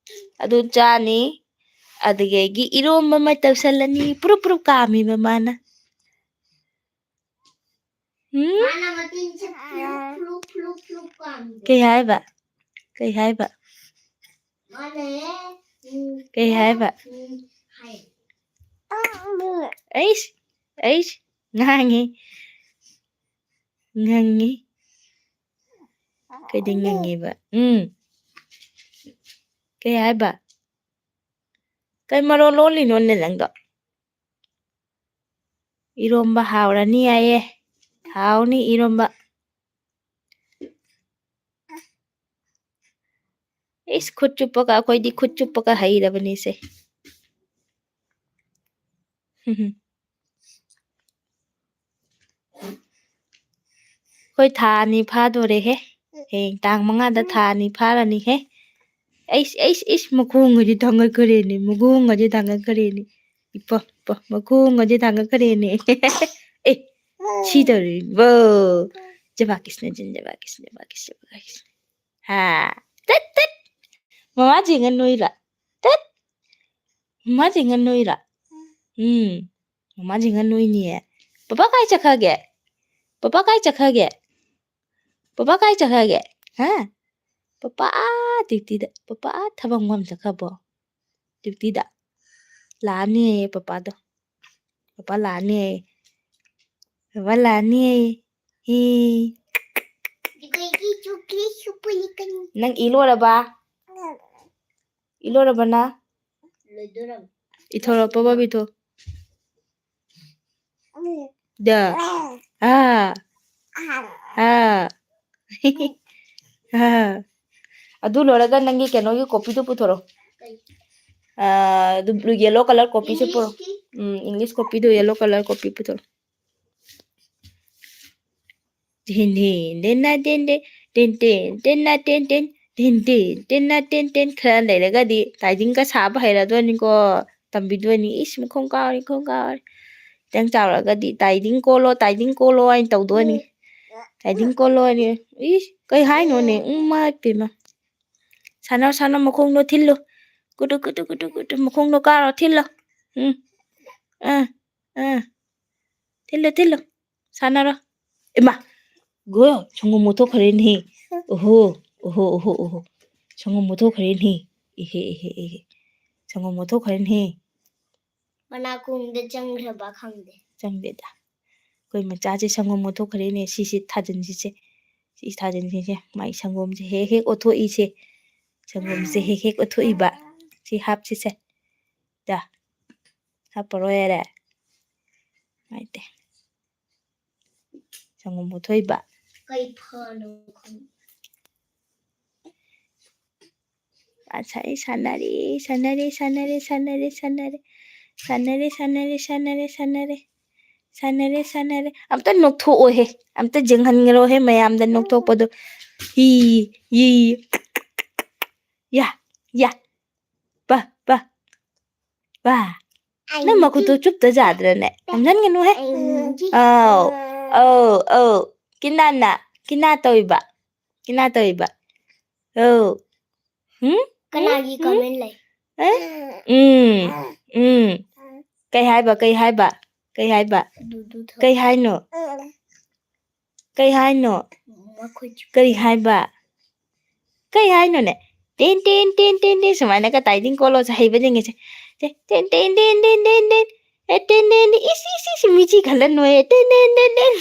ꯑꯗꯨ ꯆꯥꯅꯤ꯫ ꯑꯗꯨꯗꯒꯤ ꯏꯔꯣꯝꯕ ꯑꯃ ꯇꯧꯁꯜꯂꯅꯤ꯫ ꯄ꯭ꯔꯨꯞ ꯄ꯭ꯔꯨꯞ ꯀꯥꯝꯃꯤꯕ ꯃꯥꯅ꯫ ꯎꯝ? ꯃꯥꯅ ꯃꯆꯤꯟꯁꯦ ꯐ꯭ꯂꯨꯞ, ꯐ꯭ꯂꯨꯞ, ꯐ꯭ꯂꯨꯞ, ꯐ꯭ꯂꯨꯞ ꯀꯥꯝꯃꯤꯕ꯫ ꯀꯩ ꯍꯥꯏꯕ? ꯀꯩ ꯍꯥꯏꯕ? ꯃꯥꯅ, ꯎꯝ, ꯀꯩ ꯍꯥꯏꯕ? ꯎꯝ, ꯍꯥꯏ꯫ ꯑꯩꯁ, ꯑꯩꯁ, ꯉꯥꯡꯉꯤ꯫ ꯉꯪꯉꯤ꯫ ꯀꯩꯗꯤ ꯉꯪꯉꯤꯕ? ꯎꯝ꯫ ꯀꯩ ꯍꯥꯏꯕ? ꯀꯩ ꯃꯔꯣꯜ ꯂꯣꯜꯂꯤꯅꯣꯅꯦ ꯅꯪꯗꯣ? ꯏꯔꯣꯝꯕ ꯍꯥꯎꯔꯅꯤ ꯍꯥꯏꯌꯦ꯫ ꯍꯥꯎꯅꯤ ꯏꯔꯣꯝꯕ꯫ ꯏꯁ, ꯈꯨꯠ ꯆꯨꯞꯄꯒ, ꯑꯩꯈꯣꯏꯗꯤ ꯈꯨꯠ ꯆꯨꯞꯄꯒ ꯍꯩꯔꯕꯅꯤꯁꯦ꯫ ꯑꯩꯈꯣꯏ ꯊꯥ ꯑꯅꯤ ꯐꯥꯗꯣꯔꯦꯍꯦ꯫ ꯍꯌꯦꯡ ꯇꯥꯡ ꯃꯉꯥꯗ ꯊꯥ ꯑꯅꯤ ꯐꯥꯔꯅꯤꯍꯦ꯫ ꯑꯩꯁ, ꯑꯩꯁ, ꯑꯩꯁ, ꯃꯈꯣꯡꯒꯗꯤ ꯊꯥꯡꯒꯠꯈ꯭ꯔꯦꯅꯦ, ꯃꯈꯣꯡꯒꯗꯤ ꯊꯥꯡꯒꯠꯈ꯭ꯔꯦꯅꯦ꯫ ꯏꯄꯥ, ꯏꯄꯥ, ꯃꯈꯣꯡꯒꯗꯤ ꯊꯥꯡꯒꯠꯈ꯭ꯔꯦꯅꯦ꯫ ꯑꯦ, ꯁꯤ ꯇꯧꯔꯤꯕꯣ? ꯖꯕꯥ ꯀ꯭ꯔꯤꯁꯅ ꯖꯟ, ꯖꯕꯥ ꯀ꯭ꯔꯤꯁꯅ, ꯖꯕꯥ ꯀ꯭ꯔꯤꯁꯅ, ꯖꯕꯥ ꯀ꯭ꯔꯤꯁꯅ꯫ ꯍꯥ, ꯇꯠ, ꯇꯠ꯫ ꯃꯃꯥ ꯆꯦꯡꯒ ꯅꯣꯏꯔꯥ? ꯇꯠ꯫ ꯃꯃꯥ ꯆꯦꯡꯒ ꯅꯣꯏꯔꯥ? ꯎꯝ, ꯃꯃꯥ ꯆꯦꯡꯒ ꯅꯣꯏꯅꯤꯌꯦ꯫ ꯄꯄꯥ ꯀꯥꯏ ꯆꯠꯈ꯭ꯔꯒꯦ? ꯄꯄꯥ ꯀꯥꯏ ꯆꯠꯈ꯭ꯔꯒꯦ? ꯄꯄꯥ ꯀꯥꯏ ꯆꯠꯈ꯭ꯔꯒꯦ? ꯍꯥ? ꯄꯄꯥ ꯑꯥ ꯗ꯭ꯌꯨꯇꯤꯗ, ꯄꯄꯥ ꯑꯥ ꯊꯕꯛ ꯃꯐꯝ ꯆꯠꯈ꯭ꯔꯕꯣ? ꯗ꯭ꯌꯨꯇꯤꯗ꯫ ꯂꯥꯛꯑꯅꯤꯌꯦ ꯄꯄꯥꯗꯣ꯫ ꯄꯄꯥ ꯂꯥꯛꯑꯅꯤꯌꯦ꯫ ꯄꯄꯥ ꯂꯥꯛꯑꯅꯤꯌꯦ꯫ ꯍꯤ꯫ ꯅꯪ ꯏ ꯂꯣꯏꯔꯕ? ꯏ ꯂꯣꯏꯔꯕ ꯅꯪ? ꯂꯣꯏꯗꯣꯔꯝ꯫ ꯏꯊꯣꯔꯣ, ꯄꯕꯕꯤꯊꯣ꯫ ꯗ꯫ ꯑꯥ꯫ ꯑꯥ꯫ ꯑꯥ꯫ ꯑꯗꯨ ꯂꯣꯏꯔꯒ ꯅꯪꯒꯤ ꯀꯩꯅꯣꯒꯤ ꯀꯣꯄꯤꯗꯨ ꯄꯨꯊꯣꯔꯛꯑꯣ꯫ ꯑꯥ, ꯑꯗꯨ blue yellow colour ꯀꯣꯄꯤꯁꯦ ꯄꯨꯔꯛꯑꯣ꯫ ꯎꯝ, English ꯀꯣꯄꯤꯗꯨ, yellow colour ꯀꯣꯄꯤ ꯄꯨꯊꯣꯔꯛꯑꯣ꯫ ꯙꯤꯟ ꯙꯤꯟ ꯙꯤꯟꯅ ꯇꯦꯟ ꯇꯦꯟ, ꯇꯦꯟ ꯇꯦꯟ ꯇꯦꯟꯅ ꯇꯦꯟ ꯇꯦꯟ, ꯙꯤꯟ ꯙꯤꯟ ꯇꯦꯟꯅ ꯇꯦꯟ ꯇꯦꯟ꯫ ꯈꯔ ꯂꯩꯔꯒꯗꯤ ꯇꯥꯏꯗꯤꯡꯒ ꯁꯥꯕ ꯍꯩꯔꯗꯣꯏꯅꯤꯀꯣ꯫ ꯇꯝꯕꯤꯗꯣꯏꯅꯤ꯫ ꯏꯁ, ꯃꯈꯣꯡ ꯀꯥꯎꯔꯦ, ꯈꯣꯡ ꯀꯥꯎꯔꯦ꯫ ꯈꯤꯇꯪ ꯆꯥꯎꯔꯛꯑꯒꯗꯤ ꯇꯥꯏꯗꯤꯡ ꯀꯣꯜꯂꯣ, ꯇꯥꯏꯗꯤꯡ ꯀꯣꯜꯂꯣ ꯍꯥꯏꯅ ꯇꯧꯗꯣꯏꯅꯤ꯫ ꯇꯥꯏꯗꯤꯡ ꯀꯣꯜꯂꯣ ꯍꯥꯏꯅ꯫ ꯏꯁ, ꯀꯩ ꯍꯥꯏꯅꯣꯅꯦ? ꯎꯝ, ꯃꯥ ꯄꯦꯝꯃ꯫ ꯁꯥꯟꯅꯧ, ꯁꯥꯟꯅꯧ, ꯃꯈꯣꯡꯗꯣ ꯊꯤꯜꯂꯨ꯫ ꯀꯨꯇꯨ, ꯀꯨꯇꯨ, ꯀꯨꯇꯨ, ꯀꯨꯇꯨ, ꯃꯈꯣꯡꯗꯣ ꯀꯥꯔꯣ, ꯊꯤꯜꯂꯣ꯫ ꯎꯝ꯫ ꯑꯥ, ꯑꯥ꯫ ꯊꯤꯜꯂꯨ, ꯊꯤꯜꯂꯨ꯫ ꯁꯥꯟꯅꯔꯣ꯫ ꯏꯃꯥ! ꯒꯣ, ꯁꯪꯒꯣꯝ ꯑꯣꯊꯣꯛꯈ꯭ꯔꯦꯅꯦꯍꯦ꯫ ꯑꯣꯍꯣ, ꯑꯣꯍꯣ, ꯑꯣꯍꯣ, ꯑꯣꯍꯣ꯫ ꯁꯪꯒꯣꯝ ꯑꯣꯊꯣꯛꯈ꯭ꯔꯦꯅꯦꯍꯦ꯫ ꯏꯍꯦ, ꯏꯍꯦ, ꯏꯍꯦ꯫ ꯁꯪꯒꯣꯝ ꯑꯣꯊꯣꯛꯈ꯭ꯔꯦꯅꯦꯍꯦ꯫ ꯃꯅꯥꯀꯣꯡꯗ ꯆꯪꯈ꯭ꯔꯕ ꯈꯪꯗꯦ꯫ ꯆꯪꯗꯦꯗ꯫ ꯑꯩꯈꯣꯏ ꯃꯆꯥꯁꯦ ꯁꯪꯒꯣꯝ ꯑꯣꯊꯣꯛꯈ꯭ꯔꯦꯅꯦ꯫ ꯁꯤꯁꯤ ꯊꯥꯖꯤꯟꯁꯤꯁꯦ꯫ ꯁꯤ ꯊꯥꯖꯤꯟꯁꯤꯁꯦ꯫ ꯃꯥꯏ ꯁꯪꯒꯣꯝꯁꯦ ꯍꯦꯛ ꯍꯦꯛ ꯑꯣꯊꯣꯛꯏꯁꯦ꯫ ꯁꯪꯒꯣꯝꯁꯦ ꯍꯦꯛ ꯍꯦꯛ ꯑꯣꯊꯣꯛꯏꯕ꯫ ꯁꯤ ꯍꯥꯞꯁꯤꯁꯦ꯫ ꯗ꯫ ꯍꯥꯞꯄꯔꯣꯏ ꯌꯥꯔꯦ꯫ ꯅꯨꯡꯉꯥꯏꯇꯦ꯫ ꯁꯪꯒꯣꯝ ꯑꯣꯊꯣꯛꯏꯕ꯫ ꯀꯩ ꯐꯅꯣ ꯈꯪꯗꯦ꯫ ꯉꯁꯥꯏ ꯁꯥꯟꯅꯔꯦ, ꯁꯥꯟꯅꯔꯦ, ꯁꯥꯟꯅꯔꯦ, ꯁꯥꯟꯅꯔꯦ, ꯁꯥꯟꯅꯔꯦ꯫ ꯁꯥꯟꯅꯔꯦ, ꯁꯥꯟꯅꯔꯦ, ꯁꯥꯟꯅꯔꯦ, ꯁꯥꯟꯅꯔꯦ꯫ ꯁꯥꯟꯅꯔꯦ, ꯁꯥꯟꯅꯔꯦ꯫ ꯑꯝꯇ ꯅꯣꯛꯊꯣꯛꯑꯣꯍꯦ꯫ ꯑꯝꯇ ꯌꯦꯡꯍꯟꯈ꯭ꯔꯣꯍꯦ ꯃꯌꯥꯝꯗ ꯅꯣꯛꯊꯣꯛꯄꯗꯣ꯫ ꯍꯤ, ꯍꯤ꯫ ꯌꯥ, ꯌꯥ꯫ ꯄ, ꯄ꯫ ꯄ꯫ ꯅꯪ ꯃꯈꯨꯠꯇꯣ ꯆꯨꯞꯇ ꯌꯥꯗ꯭ꯔꯅꯦ? ꯅꯝꯁꯟꯒꯅꯨꯍꯦ꯫ ꯑꯧ, ꯑꯧ, ꯑꯧ꯫ ꯀꯤꯅꯥꯅ, ꯀꯤꯅꯥ ꯇꯧꯏꯕ꯫ ꯀꯤꯅꯥ ꯇꯧꯏꯕ꯫ ꯑꯧ꯫ ꯍꯨꯝ? ꯀꯅꯥꯒꯤ ꯍꯨꯝ? Comment ꯂꯩ? ꯑꯦ? ꯎꯝ, ꯎꯝ꯫ ꯀꯩ ꯍꯥꯏꯕ, ꯀꯩ ꯍꯥꯏꯕ, ꯀꯩ ꯍꯥꯏꯕ? ꯑꯗꯨꯗꯨ ꯊꯣꯛ-, ꯀꯩ ꯍꯥꯏꯅꯣ? ꯀꯩ ꯍꯥꯏꯅꯣ? ꯃꯈꯨꯠ ꯆꯨꯞ-, ꯀꯔꯤ ꯍꯥꯏꯕ? ꯀꯩ ꯍꯥꯏꯅꯣꯅꯦ? ꯇꯦꯟ, ꯇꯦꯟ, ꯇꯦꯟ, ꯇꯦꯟ, ꯇꯦꯟ, ꯁꯨꯃꯥꯏꯅꯒ ꯇꯥꯏꯗꯤꯡ ꯀꯣꯜꯂꯣꯁꯦ ꯍꯩꯕꯁꯤꯡꯒꯤꯁꯦ꯫ ꯇꯦ-, ꯇꯦꯟ, ꯇꯦꯟ, ꯇꯦꯟ, ꯇꯦꯟ, ꯇꯦꯟ, ꯇꯦꯟ꯫ ꯑꯦ, ꯇꯦꯟ, ꯇꯦꯟ, ꯇꯦꯟ, ꯏꯁ, ꯏꯁ, ꯏꯁ, ꯃꯤ ꯏꯆꯤ ꯈꯜꯂ ꯅꯣꯏꯌꯦ꯫ ꯇꯦꯟ ꯇꯦꯟ ꯇꯦꯟ ꯇꯦꯟ꯫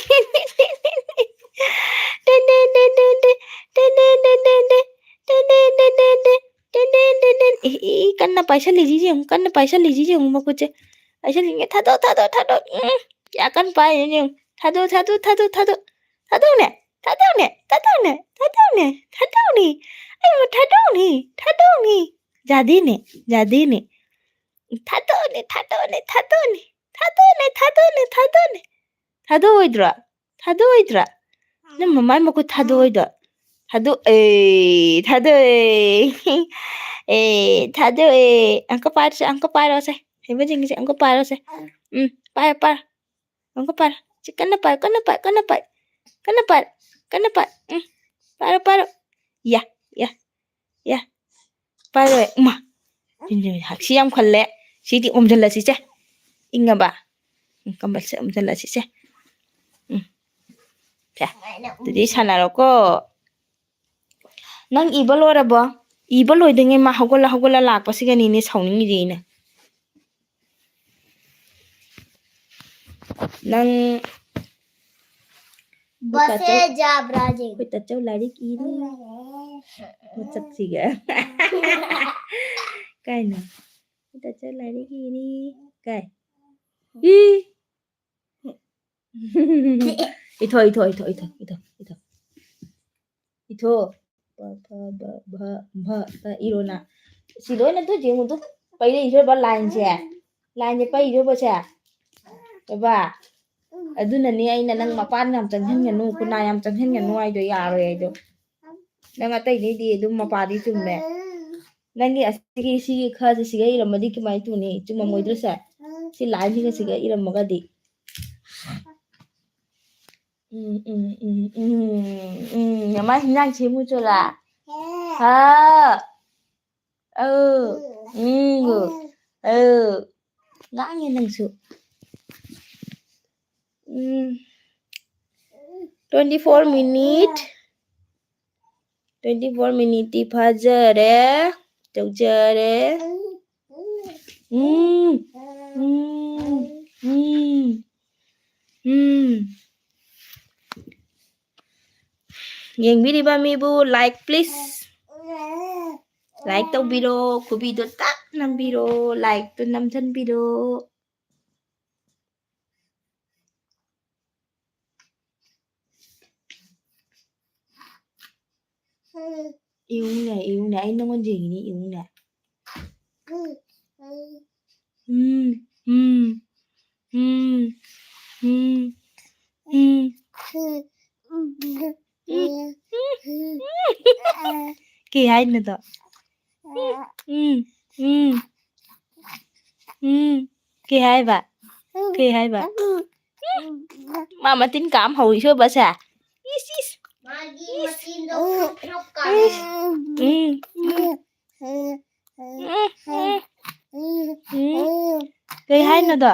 ꯇꯦꯟ ꯇꯦꯟ ꯇꯦꯟ ꯇꯦꯟ ꯇꯦꯟ꯫ ꯇꯦꯟ ꯇꯦꯟ ꯇꯦꯟ ꯇꯦꯟ ꯇꯦꯟ꯫ ꯇꯦꯟ ꯇꯦꯟ ꯇꯦꯟ ꯇꯦꯟ ꯇꯦꯟ꯫ ꯇꯦꯟ ꯇꯦꯟ ꯇꯦꯟ ꯇꯦꯟ꯫ ꯏ, ꯏ, ꯀꯟꯅ ꯄꯥꯏꯁꯜꯂꯤꯁꯤ ꯌꯦꯡꯉꯨ, ꯀꯟꯅ ꯄꯥꯏꯁꯜꯂꯤꯁꯤ ꯌꯦꯡꯉꯨ ꯃꯈꯨꯠꯁꯦ꯫ ꯄꯥꯏꯁꯜꯂꯤꯁꯦ꯫ ꯊꯥꯗꯣꯛ, ꯊꯥꯗꯣꯛ, ꯊꯥꯗꯣꯛ꯫ ꯎꯝ, ꯀꯌꯥ ꯀꯟꯅ ꯄꯥꯏꯔꯤꯅꯣ ꯌꯦꯡꯉꯨ꯫ ꯊꯥꯗꯣꯛ, ꯊꯥꯗꯣꯛ, ꯊꯥꯗꯣꯛ, ꯊꯥꯗꯣꯛ꯫ ꯊꯥꯗꯣꯛꯅꯦ, ꯊꯥꯗꯣꯛꯅꯦ, ꯊꯥꯗꯣꯛꯅꯦ, ꯊꯥꯗꯣꯛꯅꯦ, ꯊꯥꯗꯣꯛꯅꯦ꯫ ꯑꯩꯕꯨ ꯊꯥꯗꯣꯛꯅꯤ, ꯊꯥꯗꯣꯛꯅꯤ꯫ ꯌꯥꯗꯦꯅꯦ, ꯌꯥꯗꯦꯅꯦ꯫ ꯊꯥꯗꯣꯛꯅꯦ, ꯊꯥꯗꯣꯛꯅꯦ, ꯊꯥꯗꯣꯛꯅꯦ꯫ ꯊꯥꯗꯣꯛꯅꯦ, ꯊꯥꯗꯣꯛꯅꯦ, ꯊꯥꯗꯣꯛꯅꯦ꯫ ꯊꯥꯗꯣꯛꯑꯣꯏꯗ꯭ꯔꯣ? ꯊꯥꯗꯣꯛꯑꯣꯏꯗ꯭ꯔꯣ? ꯅꯪ ꯃꯃꯥꯏ ꯃꯈꯨꯠ ꯊꯥꯗꯣꯛꯑꯣꯏꯗ꯭ꯔꯣ? ꯊꯥꯗꯣꯛꯑꯦ, ꯊꯥꯗꯣꯛꯑꯦ꯫ ꯑꯦ, ꯊꯥꯗꯣꯛꯑꯦ꯫ ꯑꯪꯀ ꯄꯥꯏꯔꯣꯁꯦ, ꯑꯪꯀ ꯄꯥꯏꯔꯣꯁꯦ꯫ ꯍꯩꯕꯁꯤꯡꯁꯦ ꯑꯪꯀ ꯄꯥꯏꯔꯣꯁꯦ꯫ ꯎꯝ, ꯄꯥꯏꯔꯣ, ꯄꯥꯏꯔꯣ꯫ ꯑꯪꯀ ꯄꯥꯏꯔꯣ꯫ ꯁꯤ ꯀꯟꯅ ꯄꯥꯏ, ꯀꯟꯅ ꯄꯥꯏ, ꯀꯟꯅ ꯄꯥꯏ꯫ ꯀꯟꯅ ꯄꯥꯏ, ꯀꯟꯅ ꯄꯥꯏ꯫ ꯎꯝ, ꯄꯥꯏꯔꯣ, ꯄꯥꯏꯔꯣ꯫ ꯌꯥ, ꯌꯥ, ꯌꯥ꯫ ꯄꯥꯏꯔꯣꯏ꯫ ꯎꯃꯥ꯫ ꯍꯛꯁꯤ ꯌꯥꯝ ꯈꯜꯂꯦ꯫ ꯁꯤꯗꯤ ꯑꯣꯝꯁꯤꯜꯂꯁꯤꯁꯦ꯫ ꯏꯪꯉꯕ? ꯎꯝ, ꯀꯝꯕꯜꯁꯦ ꯑꯣꯝꯁꯤꯜꯂꯁꯤꯁꯦ꯫ ꯎꯝ꯫ ꯁꯦ, ꯑꯗꯨꯗꯤ ꯁꯥꯟꯅꯔꯣꯀꯣ꯫ ꯅꯪ ꯏꯕ ꯂꯣꯏꯔꯕꯣ? ꯏꯕ ꯂꯣꯏꯗ꯭ꯔꯤꯉꯩ ꯃꯥ ꯍꯧꯒꯠꯂ ꯍꯧꯒꯠꯂ ꯂꯥꯛꯄꯁꯤꯒꯅꯤꯅꯦ ꯁꯥꯎꯅꯤꯡꯉꯤꯁꯦ ꯑꯩꯅ꯫ ꯅꯪ ꯕꯁꯦ ꯇꯥꯆꯧ, ꯖꯥꯕ꯭ꯔꯥ ꯌꯦꯡ꯫ ꯑꯩꯈꯣꯏ ꯇꯥꯆꯧ ꯂꯥꯏꯔꯤꯛ ꯏꯔꯤ꯫ ꯃꯁꯛꯁꯤꯒ꯫ ꯀꯥꯏꯅꯣ? ꯑꯩꯈꯣꯏ ꯇꯥꯆꯧ ꯂꯥꯏꯔꯤꯛ ꯏꯔꯤ꯫ ꯀꯥꯏ? ꯏ! ꯏꯊꯣ, ꯏꯊꯣ, ꯏꯊꯣ, ꯏꯊꯣ, ꯏꯊꯣ, ꯏꯊꯣ꯫ ꯏꯊꯣ꯫ ꯄ, ꯐ, ꯕ, ꯚ, ꯚ, ꯇ ꯏꯔꯣꯅ꯫ ꯁꯤ ꯂꯣꯏꯅ ꯇꯨ ꯌꯦꯡꯉꯨ ꯇꯨ꯫ ꯄꯩꯔꯛꯏꯁꯦ ꯕ ꯂꯥꯏꯟꯁꯦ꯫ ꯂꯥꯏꯟꯁꯦ ꯄꯩꯔꯤꯁꯦ ꯕꯁꯦ꯫ ꯕꯕꯥ꯫ ꯑꯗꯨꯅꯅꯦ ꯑꯩꯅ ꯅꯪ ꯃꯄꯥꯟ ꯌꯥꯝ ꯆꯪꯍꯟꯒꯅꯨ, ꯈꯨꯟꯅꯥ ꯌꯥꯝ ꯆꯪꯍꯟꯒꯅꯨ ꯍꯥꯏꯗꯣ, ꯌꯥꯔꯣꯏ ꯍꯥꯏꯗꯣ꯫ ꯅꯪ ꯑꯇꯩꯗꯩꯗꯤ ꯑꯗꯨꯝ ꯃꯄꯥꯗꯤ ꯆꯨꯝꯃꯦ꯫ ꯅꯪꯒꯤ ꯑꯁꯤꯒꯤ, ꯁꯤꯒꯤ ꯈꯁꯦ ꯁꯤꯒ ꯏꯔꯝꯃꯗꯤ ꯀꯃꯥꯏꯅ ꯇꯧꯅꯤ? ꯆꯨꯝꯃꯝꯃꯣꯏꯗ꯭ꯔꯣ ꯁꯦ? ꯁꯤ ꯂꯥꯏꯟꯁꯤꯒ ꯁꯤꯒ ꯏꯔꯝꯃꯒꯗꯤ꯫ ꯎꯝ, ꯎꯝ, ꯎꯝ, ꯎꯝ, ꯎꯝ꯫ ꯃꯃꯥ ꯍꯤꯟꯖꯥꯡ ꯁꯦꯝꯃꯨ ꯆꯣꯂꯥ꯫ ꯍꯥꯎ꯫ ꯑꯧ꯫ ꯎꯝ꯫ ꯑꯧ꯫ ꯉꯥꯡꯉꯦ ꯅꯪꯁꯨ꯫ ꯎꯝ꯫ Twenty four minute꯫ Twenty four minute ꯇꯤ ꯐꯥꯖꯔꯦ꯫ ꯇꯧꯖꯔꯦ꯫ ꯎꯝ꯫ ꯎꯝ꯫ ꯎꯝ꯫ ꯎꯝ꯫ ꯌꯦꯡꯕꯤꯔꯤꯕ ꯃꯤꯕꯨ like please꯫ Like ꯇꯧꯕꯤꯔꯣ, ꯈꯨꯕꯤꯗꯣ ꯇꯛ ꯅꯝꯕꯤꯔꯣ, like ꯇꯨ ꯅꯝꯖꯟꯕꯤꯔꯣ꯫ ꯏꯌꯨꯅꯦ, ꯏꯌꯨꯅꯦ, ꯑꯩ ꯅꯪꯉꯣꯟꯗ ꯌꯦꯡꯉꯤꯅꯦ, ꯏꯌꯨꯅꯦ꯫ ꯎꯝ, ꯎꯝ, ꯎꯝ, ꯎꯝ, ꯎꯝ꯫ ꯀꯩ ꯍꯥꯏꯅꯣꯗꯣ? ꯎꯝ, ꯎꯝ, ꯎꯝ꯫ ꯀꯩ ꯍꯥꯏꯕ? ꯀꯩ ꯍꯥꯏꯕ? ꯃꯥ ꯃꯇꯤꯟ ꯀꯥꯝ ꯍꯧꯔꯤ ꯁꯣꯏꯕꯁꯦ꯫ ꯏꯁ, ꯏꯁ꯫ ꯃꯥꯒꯤ ꯃꯆꯤꯟꯗꯣ ꯈ꯭ꯔꯨꯞ ꯈ꯭ꯔꯨꯞ ꯀꯥꯝꯃꯦ꯫ ꯎꯝ, ꯎꯝ, ꯎꯝ, ꯎꯝ, ꯎꯝ꯫ ꯀꯩ ꯍꯥꯏꯅꯣꯗꯣ?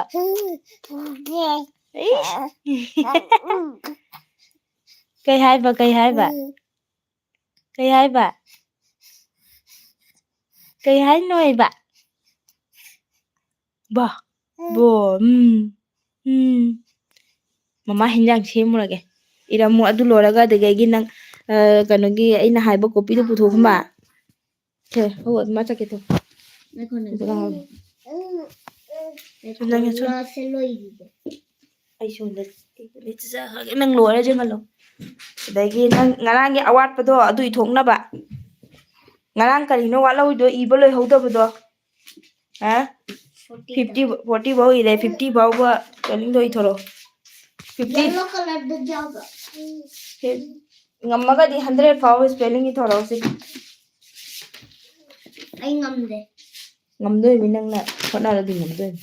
ꯏꯁ꯫ ꯀꯩ ꯍꯥꯏꯕ, ꯀꯩ ꯍꯥꯏꯕ? ꯀꯩ ꯍꯥꯏꯕ? ꯀꯩ ꯍꯥꯏꯅꯣ ꯍꯥꯏꯕ? ꯕꯥ, ꯕꯣ, ꯎꯝ, ꯎꯝ꯫ ꯃꯃꯥ ꯍꯤꯟꯖꯥꯡ ꯁꯦꯝꯃꯨꯔꯒꯦ꯫ ꯏꯔꯝꯃꯨ, ꯑꯗꯨ ꯂꯣꯏꯔꯒ ꯑꯗꯨꯗꯒꯤ ꯅꯪ, ꯑ, ꯀꯩꯅꯣꯒꯤ ꯑꯩꯅ ꯍꯥꯏꯕ ꯀꯣꯄꯤꯗꯨ ꯄꯨꯊꯣꯛꯈꯨꯃ꯫ ꯁꯦ, ꯍꯣ, ꯑꯗꯨꯃꯥꯏ ꯆꯠꯀꯦ ꯇꯧ꯫ ꯉꯥꯏꯈꯣ, ꯉꯥꯏꯈꯣ꯫ ꯑꯗꯨꯒ ꯍꯥꯏꯔꯣ꯫ ꯉꯥꯏꯈꯣ, ꯅꯪ ꯁꯨꯝ ꯉꯥꯁꯦ ꯂꯣꯏꯈꯤꯒꯦ꯫ ꯑꯩ ꯁꯣꯝꯗ ꯂꯤꯠ ꯆꯠꯆꯈ꯭ꯔꯒꯦ꯫ ꯅꯪ ꯂꯣꯏꯔ ꯌꯦꯡꯍꯜꯂꯣ꯫ ꯑꯗꯒꯤ ꯅꯪ ꯉꯔꯥꯡꯒꯤ ꯑꯋꯥꯠꯄꯗꯣ ꯑꯗꯨ ꯏꯊꯣꯛꯅꯕ꯫ ꯉꯔꯥꯡ ꯀꯔꯤꯅꯣ ꯋꯥꯠꯍꯧꯔꯤꯗꯣ, ꯏꯕ ꯂꯣꯏꯍꯧꯗꯕꯗꯣ? ꯍꯥ? Forty ꯐꯤꯐꯇꯤ, ꯐꯣꯔꯇꯤ ꯐꯥꯎ ꯏꯔꯦ, ꯐꯤꯐꯇꯤ ꯐꯥꯎꯕ spellingꯗꯣ ꯏꯊꯣꯔꯛꯑꯣ꯫ ꯐꯤꯐꯇꯤ꯫ Yellow colourꯗ ꯌꯥꯎꯕ꯭ꯔꯣ? ꯉꯝꯃꯒꯗꯤ hundred ꯐꯥꯎꯕ spelling ꯏꯊꯣꯔꯛꯑꯣ ꯁꯤ꯫ ꯑꯩ ꯉꯝꯗꯦ꯫ ꯉꯝꯗꯣꯏꯅꯤ, ꯅꯪꯅ ꯍꯣꯠꯅꯔꯗꯤ ꯉꯝꯗꯣꯏꯅꯤ꯫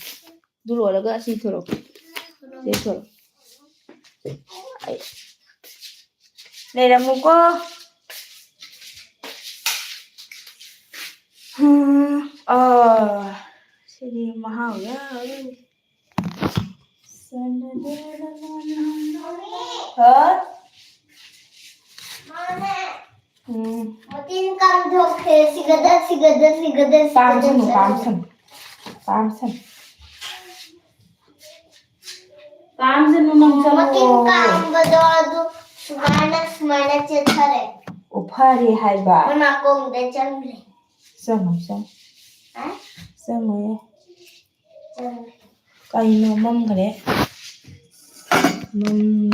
ꯑꯗꯨ ꯂꯣꯏꯔꯒ ꯑꯁꯤ ꯏꯊꯣꯔꯛꯑꯣ꯫ ꯁꯤ ꯏꯊꯣꯔꯛꯑꯣ꯫ ꯑꯩ ꯂꯩꯔꯝꯃꯨꯀꯣ꯫ ꯎꯝ, ꯑꯥ, ꯁꯤꯗꯤ ꯃꯍꯥꯎ ꯌꯥꯎꯔꯤ꯫ ꯍꯥ? ꯎꯝ꯫ ꯃꯇꯤꯟ ꯀꯥꯡꯊꯣꯛꯈ꯭ꯔꯦ꯫ ꯁꯤꯒꯗ, ꯁꯤꯒꯗ, ꯁꯤꯒꯗ, ꯁꯤꯒꯗ, ꯄꯥꯝꯁꯅꯨ, ꯁꯤꯒꯗ꯫ ꯄꯥꯝꯁꯅꯨ꯫ ꯄꯥꯝꯁꯅꯨ꯫ ꯀꯥꯝꯁꯅꯨ ꯅꯪ, ꯆꯠꯂꯣ꯫ ꯃꯇꯤꯟ ꯀꯥꯝꯕꯗꯣ ꯑꯗꯨ ꯁꯨꯃꯥꯏꯅ, ꯁꯨꯃꯥꯏꯅ ꯆꯦꯠꯊꯔꯦ꯫ ꯑꯣ, ꯐꯔꯦ ꯍꯥꯏꯕ꯫ ꯃꯅꯥꯀꯣꯡꯗ ꯆꯪꯈ꯭ꯔꯦ꯫ ꯆꯪꯉꯣ, ꯆꯪꯉꯣ꯫ ꯍꯥ? ꯆꯪꯉꯣꯌꯦ꯫ ꯆꯪꯉꯦ꯫ ꯀꯩꯅꯣ ꯃꯝꯈ꯭ꯔꯦ? ꯃꯝ-,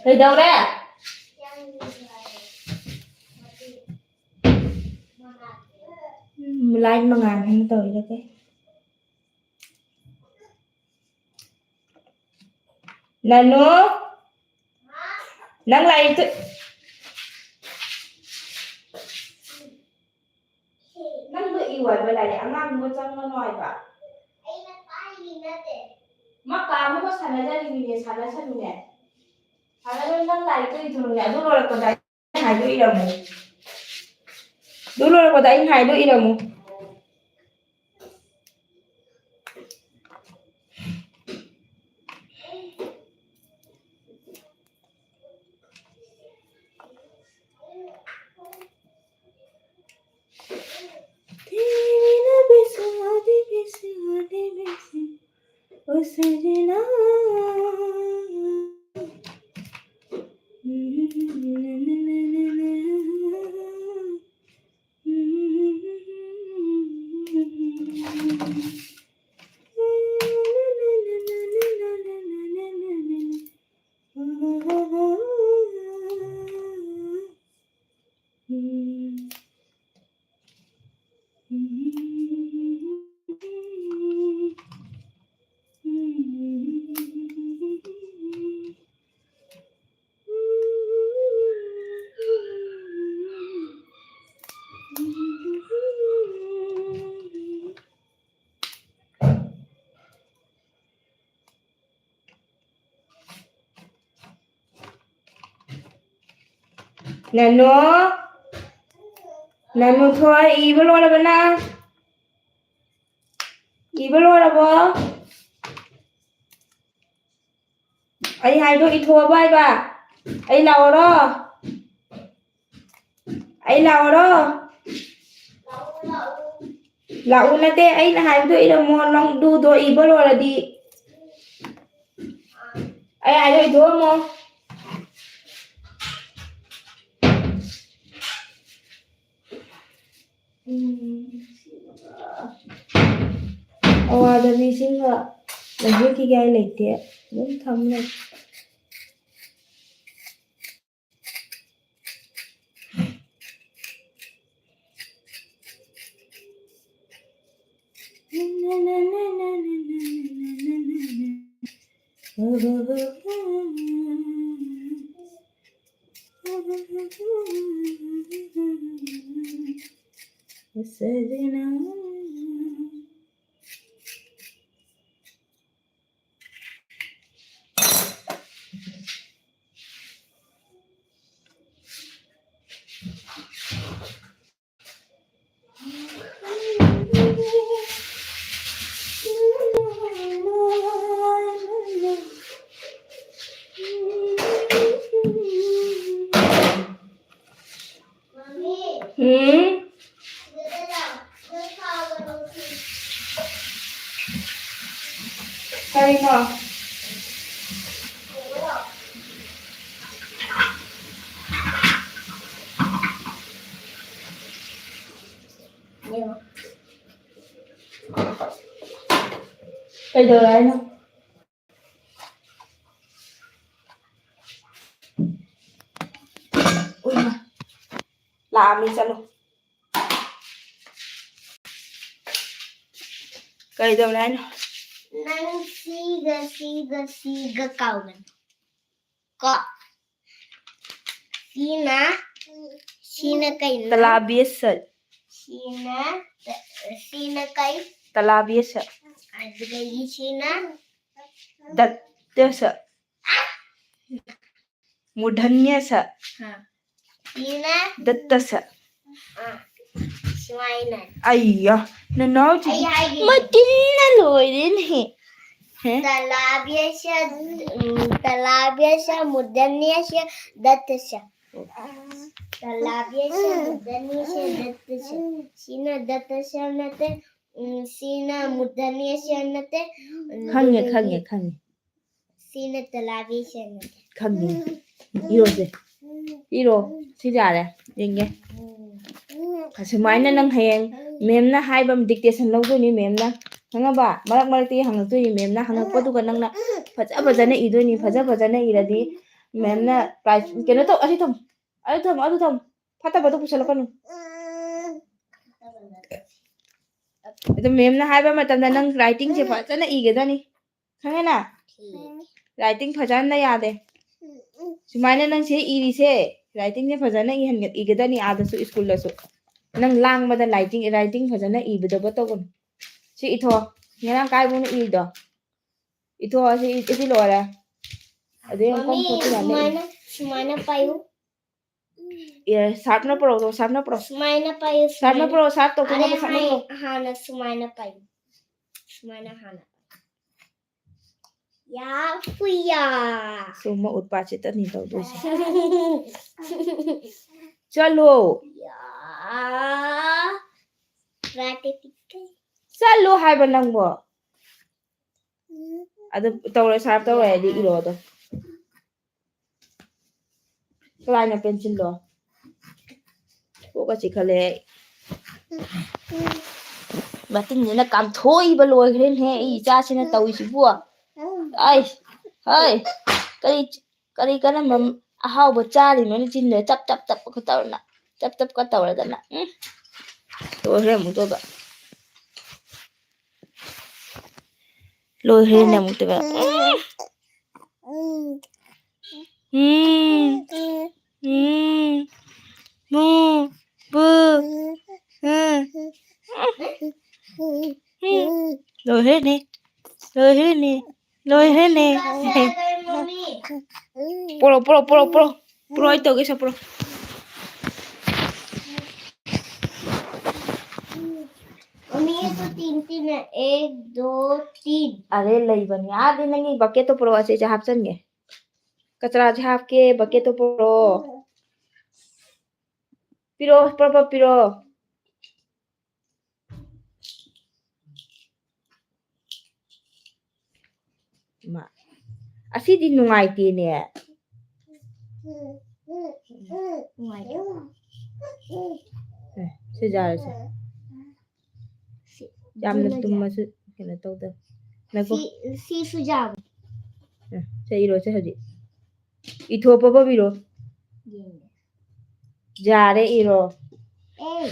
ꯀꯩꯗꯧꯔꯦ? ꯎꯝ, ꯂꯥꯏꯠ ꯃꯉꯥꯜ ꯍꯥꯏꯅ ꯇꯧꯔꯤꯔ ꯀꯩ? ꯅꯅꯨ, ꯅꯪ ꯂꯥꯏꯔꯤꯛꯇꯨ, ꯅꯪꯗꯣ ꯏꯌꯨ ꯍꯥꯏꯕ ꯂꯥꯏꯔꯤꯛ, ꯑꯉꯥꯡꯗꯨꯒ ꯆꯪꯒꯅꯨ ꯍꯥꯏꯕ꯫ ꯃꯥ ꯀꯥ ꯑꯃꯗ ꯁꯥꯟꯅꯖꯔꯤꯃꯤꯅꯦ, ꯁꯥꯟꯅꯁꯅꯨꯅꯦ꯫ ꯁꯥꯟꯅꯔꯣꯏ, ꯅꯪ ꯂꯥꯏꯔꯤꯛꯇꯣ ꯏꯊꯣꯔꯛꯎꯅꯦ, ꯑꯗꯨ ꯂꯣꯏꯔꯛꯄꯗ ꯑꯩꯅ ꯍꯥꯏꯗꯣ ꯏꯔꯝꯃꯨ꯫ ꯑꯗꯨ ꯂꯣꯏꯔꯛꯄꯗ ꯑꯩꯅ ꯍꯥꯏꯗꯣ ꯏꯔꯝꯃꯨ꯫ ꯅꯅꯨ, ꯅꯅꯨ ꯊꯣꯏ, ꯏꯕ ꯂꯣꯏꯔꯕ ꯅꯪ? ꯏꯕ ꯂꯣꯏꯔꯕꯣ? ꯑꯩ ꯍꯥꯏꯗꯣ ꯏꯊꯣꯛꯑꯕ ꯍꯥꯏꯕ? ꯑꯩ ꯂꯥꯛꯑꯣꯔꯣ? ꯑꯩ ꯂꯥꯛꯑꯣꯔꯣ? ꯂꯥꯛꯎ ꯅꯠꯇꯦ, ꯑꯩꯅ ꯍꯥꯏꯕꯗꯣ ꯏꯔꯝꯃꯣ, ꯅꯪꯗꯨꯗꯣ ꯏꯕ ꯂꯣꯏꯔꯗꯤ꯫ ꯑꯩ ꯍꯥꯏꯗꯣ ꯏꯊꯣꯛꯑꯝꯃꯣ꯫ ꯎꯝ꯫ ꯑꯋꯥꯗ ꯃꯤꯁꯤꯡꯒ ꯂꯩꯖꯈꯤꯒꯦ ꯍꯥꯏ ꯂꯩꯇꯦ꯫ ꯑꯗꯨꯝ ꯊꯝ ꯂꯩ꯫ ꯎꯝ? ꯀꯩꯅꯣ? ꯀꯩꯗꯧꯔꯦ ꯍꯥꯏꯅꯣ? ꯎꯏꯃꯥ꯫ ꯂꯥꯛꯑꯝꯃꯤ, ꯆꯠꯂꯣ꯫ ꯀꯩꯗꯧꯔꯦ ꯍꯥꯏꯅꯣ? ꯅꯪ ꯁꯤꯒ ꯁꯤꯒ ꯁꯤꯒ ꯀꯥꯎꯒꯅꯤ꯫ ꯀꯣ꯫ ꯁꯤꯅ, ꯁꯤꯅ ꯀꯩꯅꯣ? ꯇꯂꯥꯕꯤꯌꯁ꯫ ꯁꯤꯅ, ꯁꯤꯅ ꯀꯩ? ꯇꯂꯥꯕꯤꯌꯁ꯫ ꯑꯗꯨꯗꯒꯤ ꯁꯤꯅ? ꯗꯠꯇꯁ꯫ ꯃꯨꯙꯟꯌꯁ꯫ ꯑꯥ꯫ ꯁꯤꯅ? ꯗꯠꯇꯁ꯫ ꯑꯥ꯫ ꯁꯨꯃꯥꯏꯅ꯫ ꯑꯩꯌꯥ, ꯅꯅꯥꯎ ꯆꯤꯗꯤ ꯑꯩ ꯍꯥꯏꯒꯦ꯫ ꯃꯆꯤꯟꯅ ꯂꯣꯏꯔꯦꯅꯦꯍꯦ꯫ ꯍꯦ? ꯇꯂꯥꯕꯤꯌꯁ, ꯎꯝ, ꯇꯂꯥꯕꯤꯌꯁ, ꯃꯨꯙꯟꯌꯁ, ꯗꯠꯇꯁ꯫ ꯇꯂꯥꯕꯤ ꯁꯦ, ꯃꯨꯗꯅꯤ ꯁꯦ, ꯗꯠꯇ ꯁꯦ꯫ ꯁꯤꯅ ꯗꯠꯇ ꯁꯦ ꯅꯠꯇꯦ, ꯎꯝ, ꯁꯤꯅ ꯃꯨꯗꯅꯤ ꯁꯦ ꯅꯠꯇꯦ, ꯎꯝ, ꯈꯪꯉꯦ ꯑꯗꯨꯗꯒꯤ ꯈꯪꯉꯦ ꯈꯪꯉꯦ꯫ ꯁꯤꯅ ꯇꯂꯥꯕꯤ ꯁꯦ ꯅꯠꯇꯦ꯫ ꯈꯪꯉꯦ꯫ ꯏꯔꯣꯁꯦ꯫ ꯏꯔꯣ꯫ ꯁꯤ ꯌꯥꯔꯦ꯫ ꯌꯦꯡꯒꯦ꯫ ꯎꯝ, ꯑꯁꯨꯃꯥꯏꯅ ꯅꯪ ꯍꯌꯦꯡ ꯃꯦꯝꯅ ꯍꯥꯏꯕ ꯑꯃ dictation ꯂꯧꯗꯣꯏꯅꯤ ꯃꯦꯝꯅ꯫ ꯈꯪꯉꯕ? ꯃꯔꯛ ꯃꯔꯛꯇ ꯍꯪꯉꯛꯇꯣꯏꯅꯤ ꯃꯦꯝꯅ꯫ ꯍꯪꯉꯛꯄꯗꯨꯒ ꯅꯪꯅ ꯐꯖ ꯐꯖꯅ ꯏꯗꯣꯏꯅꯤ꯫ ꯐꯖ ꯐꯖꯅ ꯏꯔꯗꯤ ꯃꯦꯝꯅ prize, ꯀꯩꯅꯣ ꯇꯧ, ꯑꯗꯨ ꯊꯝꯃꯣ꯫ ꯑꯗꯨ ꯊꯝꯃꯣ, ꯑꯗꯨ ꯊꯝꯃꯣ꯫ ꯐꯠꯇꯕꯗꯣ ꯄꯨꯁꯜꯂꯛꯀꯅꯨ꯫ ꯑꯗꯨ ꯃꯦꯝꯅ ꯍꯥꯏꯕ ꯃꯇꯝꯗ ꯅꯪ writingꯁꯦ ꯐꯖꯅ ꯏꯒꯗꯕꯅꯤ꯫ ꯈꯪꯉꯦꯅ? Writing ꯐꯖꯅ ꯌꯥꯗꯦ꯫ ꯁꯨꯃꯥꯏꯅ ꯅꯪ ꯁꯤ ꯏꯔꯤꯁꯦ, writingꯁꯦ ꯐꯖꯅ ꯏꯍꯟꯒ-, ꯏꯒꯗꯕꯅꯤ ꯑꯥꯗꯁꯨ, schoolꯗꯁꯨ꯫ ꯅꯪ ꯂꯥꯡꯕꯗ writing, writing ꯐꯖꯅ ꯏꯕꯗꯕ ꯇꯧꯒꯅꯨ꯫ ꯁꯤ ꯏꯊꯣ꯫ ꯉꯔꯥꯡ ꯀꯥꯏꯕꯧꯅ ꯏꯔꯤꯗꯣ? ꯏꯊꯣ, ꯁꯤ, ꯁꯤ ꯂꯣꯏꯔꯦ꯫ ꯑꯗꯨ ꯍꯦꯟꯅ ꯀꯣꯝ ꯃꯃꯤ, ꯊꯣꯛꯇ꯭ꯔꯤꯉꯩꯗ ꯏ꯫ ꯁꯨꯃꯥꯏꯅ, ꯁꯨꯃꯥꯏꯅ ꯄꯥꯏꯌꯨ꯫ ꯑꯦ, sharpꯅ ꯄꯨꯔꯛꯑꯣ, sharpꯅ ꯄꯨꯔꯛꯑꯣ꯫ ꯁꯨꯃꯥꯏꯅ ꯄꯥꯏꯌꯨ, Sharpꯅ ꯁꯨꯃꯥꯏꯅ꯫ ꯄꯨꯔꯛꯑꯣ, sharp ꯑꯗꯩ ꯇꯧꯊꯣꯛꯅꯕ sharpꯅ ꯍꯥꯏ-, ꯄꯨꯔꯛꯑꯣ꯫ ꯍꯥꯟꯅ ꯁꯨꯃꯥꯏꯅ ꯄꯥꯏꯌꯨ꯫ ꯁꯨꯃꯥꯏꯅ ꯍꯥꯟꯅ꯫ ꯌꯥ ꯐꯨꯌꯥ꯫ ꯁꯨꯝꯕ ꯎꯠꯄꯥꯠꯁꯤꯗꯅꯤ ꯇꯧꯗꯣꯏꯁꯦ꯫ ꯆꯠꯂꯣ꯫ ꯌꯥ꯫ ꯔꯥꯇꯦ ꯇꯤꯛꯀꯦ꯫ ꯆꯠꯂꯣ ꯍꯥꯏꯕ ꯅꯪꯕꯣ꯫ ꯑꯗꯨ ꯇꯧꯔꯦ, sharp ꯇꯧꯔꯦ ꯍꯥꯏꯗꯤ ꯏꯔꯣ ꯑꯗꯣ꯫ ꯀꯗꯥꯏꯅꯣ pencilꯗꯣ? ꯀꯣꯛꯀ ꯆꯤꯛꯈꯠꯂꯦ ꯑꯩ꯫ ꯃꯇꯤꯟꯁꯤꯅ ꯀꯥꯝꯊꯣꯛꯏꯕ ꯂꯣꯏꯈ꯭ꯔꯦꯅꯦꯍꯦ ꯑꯩ ꯏꯆꯥꯁꯤꯅ ꯇꯧꯔꯤꯁꯤꯕꯨ꯫ ꯑꯩ, ꯍꯩ, ꯀꯔꯤ, ꯀꯔꯤ ꯀꯔꯝꯕ ꯑꯍꯥꯎꯕ ꯆꯥꯔꯤꯅꯣꯅꯦ ꯆꯤꯟꯗ ꯆꯞ ꯆꯞ ꯆꯞ ꯇꯧꯔꯅ, ꯆꯞ ꯆꯞꯀ ꯇꯧꯔꯗꯅ꯫ ꯎꯝ꯫ ꯂꯣꯏꯈ꯭ꯔꯦ ꯑꯃꯨꯛꯇꯣꯏꯕ꯫ ꯂꯣꯏꯈ꯭ꯔꯦꯅꯦ ꯑꯃꯨꯛꯇꯣꯏꯕ꯫ ꯎꯝ꯫ ꯎꯝ꯫ ꯎꯝ꯫ ꯃꯨ꯫ ꯕꯨ꯫ ꯎꯝ꯫ ꯎꯝ꯫ ꯂꯣꯏꯈ꯭ꯔꯦꯅꯦ꯫ ꯂꯣꯏꯈ꯭ꯔꯦꯅꯦ꯫ ꯂꯣꯏꯈ꯭ꯔꯦꯅꯦ꯫ ꯄꯣꯔꯣ, ꯄꯣꯔꯣ, ꯄꯣꯔꯣ, ꯄꯣꯔꯣ꯫ ꯄꯣꯔꯣ, ꯑꯩ ꯇꯧꯒꯦ ꯁꯦ, ꯄꯣꯔꯣ꯫ मम्मी, ये तो तीन तीन है। एक, दो, तीन। ꯑꯔꯦ, ꯂꯩꯕꯅꯤ꯫ ꯑꯥꯗꯤ ꯅꯪꯒꯤ bucketꯇꯣ ꯄꯨꯔꯛꯑꯣ, ꯑꯁꯤꯁꯦ ꯍꯥꯞꯆꯟꯒꯦ꯫ ꯀꯆꯔꯥꯁꯦ ꯍꯥꯞꯀꯦ, bucketꯇꯣ ꯄꯨꯔꯛꯑꯣ꯫ ꯄꯤꯔꯛꯑꯣ, ꯄ꯭ꯔꯞ ꯄ꯭ꯔꯞ ꯄꯤꯔꯛꯑꯣ꯫ ꯏꯃꯥ, ꯑꯁꯤꯗꯤ ꯅꯨꯡꯉꯥꯏꯇꯦꯅꯦ꯫ ꯅꯨꯡꯉꯥꯏꯇꯦ꯫ ꯑꯦ, ꯁꯤ ꯌꯥꯔꯦꯁꯦ꯫ ꯁꯤ ꯌꯥꯝꯅ ꯇꯨꯝꯃꯁꯨ ꯀꯩꯅꯣ ꯇꯧꯗꯕ꯫ ꯉꯥꯏꯈꯣ꯫ ꯁꯤ, ꯁꯤꯁꯨ ꯌꯥꯕ꯫ ꯑꯦ, ꯁꯦ ꯏꯔꯣꯁꯦ ꯍꯧꯖꯤꯛ꯫ ꯏꯊꯣꯛꯄꯕꯨ ꯏꯔꯣ꯫ ꯌꯦꯡꯒꯦ꯫ ꯌꯥꯔꯦ ꯏꯔꯣ꯫ ꯑꯦ,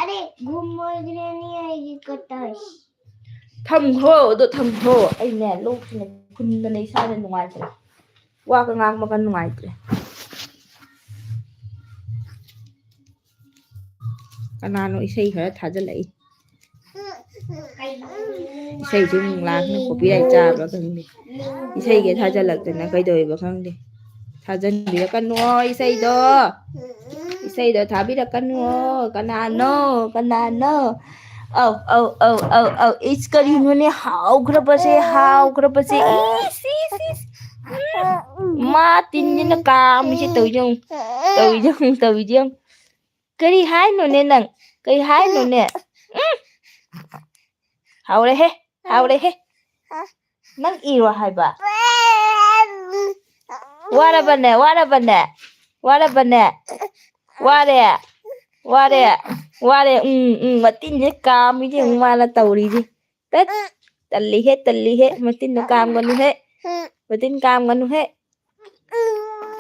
ꯑꯔꯦ, ꯒꯨꯝ ꯑꯣꯏꯈ꯭ꯔꯦꯅꯦ ꯑꯩꯒꯤ ꯀꯇꯔ꯫ ꯊꯝꯈ꯭ꯔꯣ, ꯑꯗꯣ ꯊꯝꯈ꯭ꯔꯣ꯫ ꯑꯩꯅꯦ, ꯂꯣꯛꯁꯤꯅ ꯐꯨꯟꯗꯅ ꯏꯁꯥꯁꯦ ꯅꯨꯡꯉꯥꯏꯇ꯭ꯔꯦ꯫ ꯋꯥꯒ ꯉꯥꯡꯕꯒ ꯅꯨꯡꯉꯥꯏꯇ꯭ꯔꯦ꯫ ꯀꯅꯥꯅꯣ ꯏꯁꯩ ꯈꯔ ꯊꯥꯖꯤꯜꯂꯛꯏ? ꯏꯁꯩꯁꯦ ꯑꯃꯨꯛ ꯂꯥꯡꯅ copyright ꯆꯥꯕ꯭ꯔꯥ ꯈꯪꯗꯦ꯫ ꯏꯁꯩꯒ ꯊꯥꯖꯤꯜꯂꯛꯇꯅ ꯀꯩꯗꯧꯔꯤꯕ ꯈꯪꯗꯦ꯫ ꯊꯥꯖꯤꯟꯕꯤꯔꯛꯀꯅꯨ ꯏꯁꯩꯗꯣ꯫ ꯏꯁꯩꯗꯣ ꯊꯥꯕꯤꯔꯛꯀꯅꯨ꯫ ꯀꯅꯥꯅꯣ? ꯀꯅꯥꯅꯣ? ꯑꯧ, ꯑꯧ, ꯑꯧ, ꯑꯧ, ꯑꯧ꯫ ꯏꯁ, ꯀꯔꯤꯅꯣꯅꯦ? ꯍꯥꯎꯈ꯭ꯔꯕꯁꯦ, ꯍꯥꯎꯈ꯭ꯔꯕꯁꯦ꯫ ꯏꯁ, ꯏꯁ, ꯏꯁ꯫ ꯎꯝ꯫ ꯃꯥ ꯇꯤꯟꯁꯤꯅ ꯀꯥꯝꯃꯤꯁꯦ ꯇꯧꯔꯤꯁꯦ ꯌꯦꯡꯉꯨ꯫ ꯇꯧꯔꯤꯁꯦ ꯌꯦꯡꯉꯨ, ꯇꯧꯔꯤꯁꯦ ꯌꯦꯡꯉꯨ꯫ ꯀꯔꯤ ꯍꯥꯏꯅꯣꯅꯦ ꯅꯪ? ꯀꯔꯤ ꯍꯥꯏꯅꯣꯅꯦ? ꯎꯝ꯫ ꯍꯥꯎꯔꯦꯍꯦ, ꯍꯥꯎꯔꯦꯍꯦ꯫ ꯅꯪ ꯏꯔꯣ ꯍꯥꯏꯕ? ꯋꯥꯔꯕꯅꯦ, ꯋꯥꯔꯕꯅꯦ, ꯋꯥꯔꯕꯅꯦ? ꯋꯥꯔꯦ, ꯋꯥꯔꯦ, ꯋꯥꯔꯦ꯫ ꯎꯝ, ꯎꯝ, ꯃꯇꯤꯟꯁꯦ ꯀꯥꯝꯃꯤꯁꯦ ꯌꯦꯡꯉꯨ ꯃꯥꯅ ꯇꯧꯔꯤꯁꯦ꯫ ꯇꯠ, ꯇꯜꯂꯤꯍꯦ, ꯇꯜꯂꯤꯍꯦ꯫ ꯃꯇꯤꯟꯗꯣ ꯀꯥꯝꯒꯅꯨꯍꯦ꯫ ꯃꯇꯤꯟ ꯀꯥꯝꯒꯅꯨꯍꯦ꯫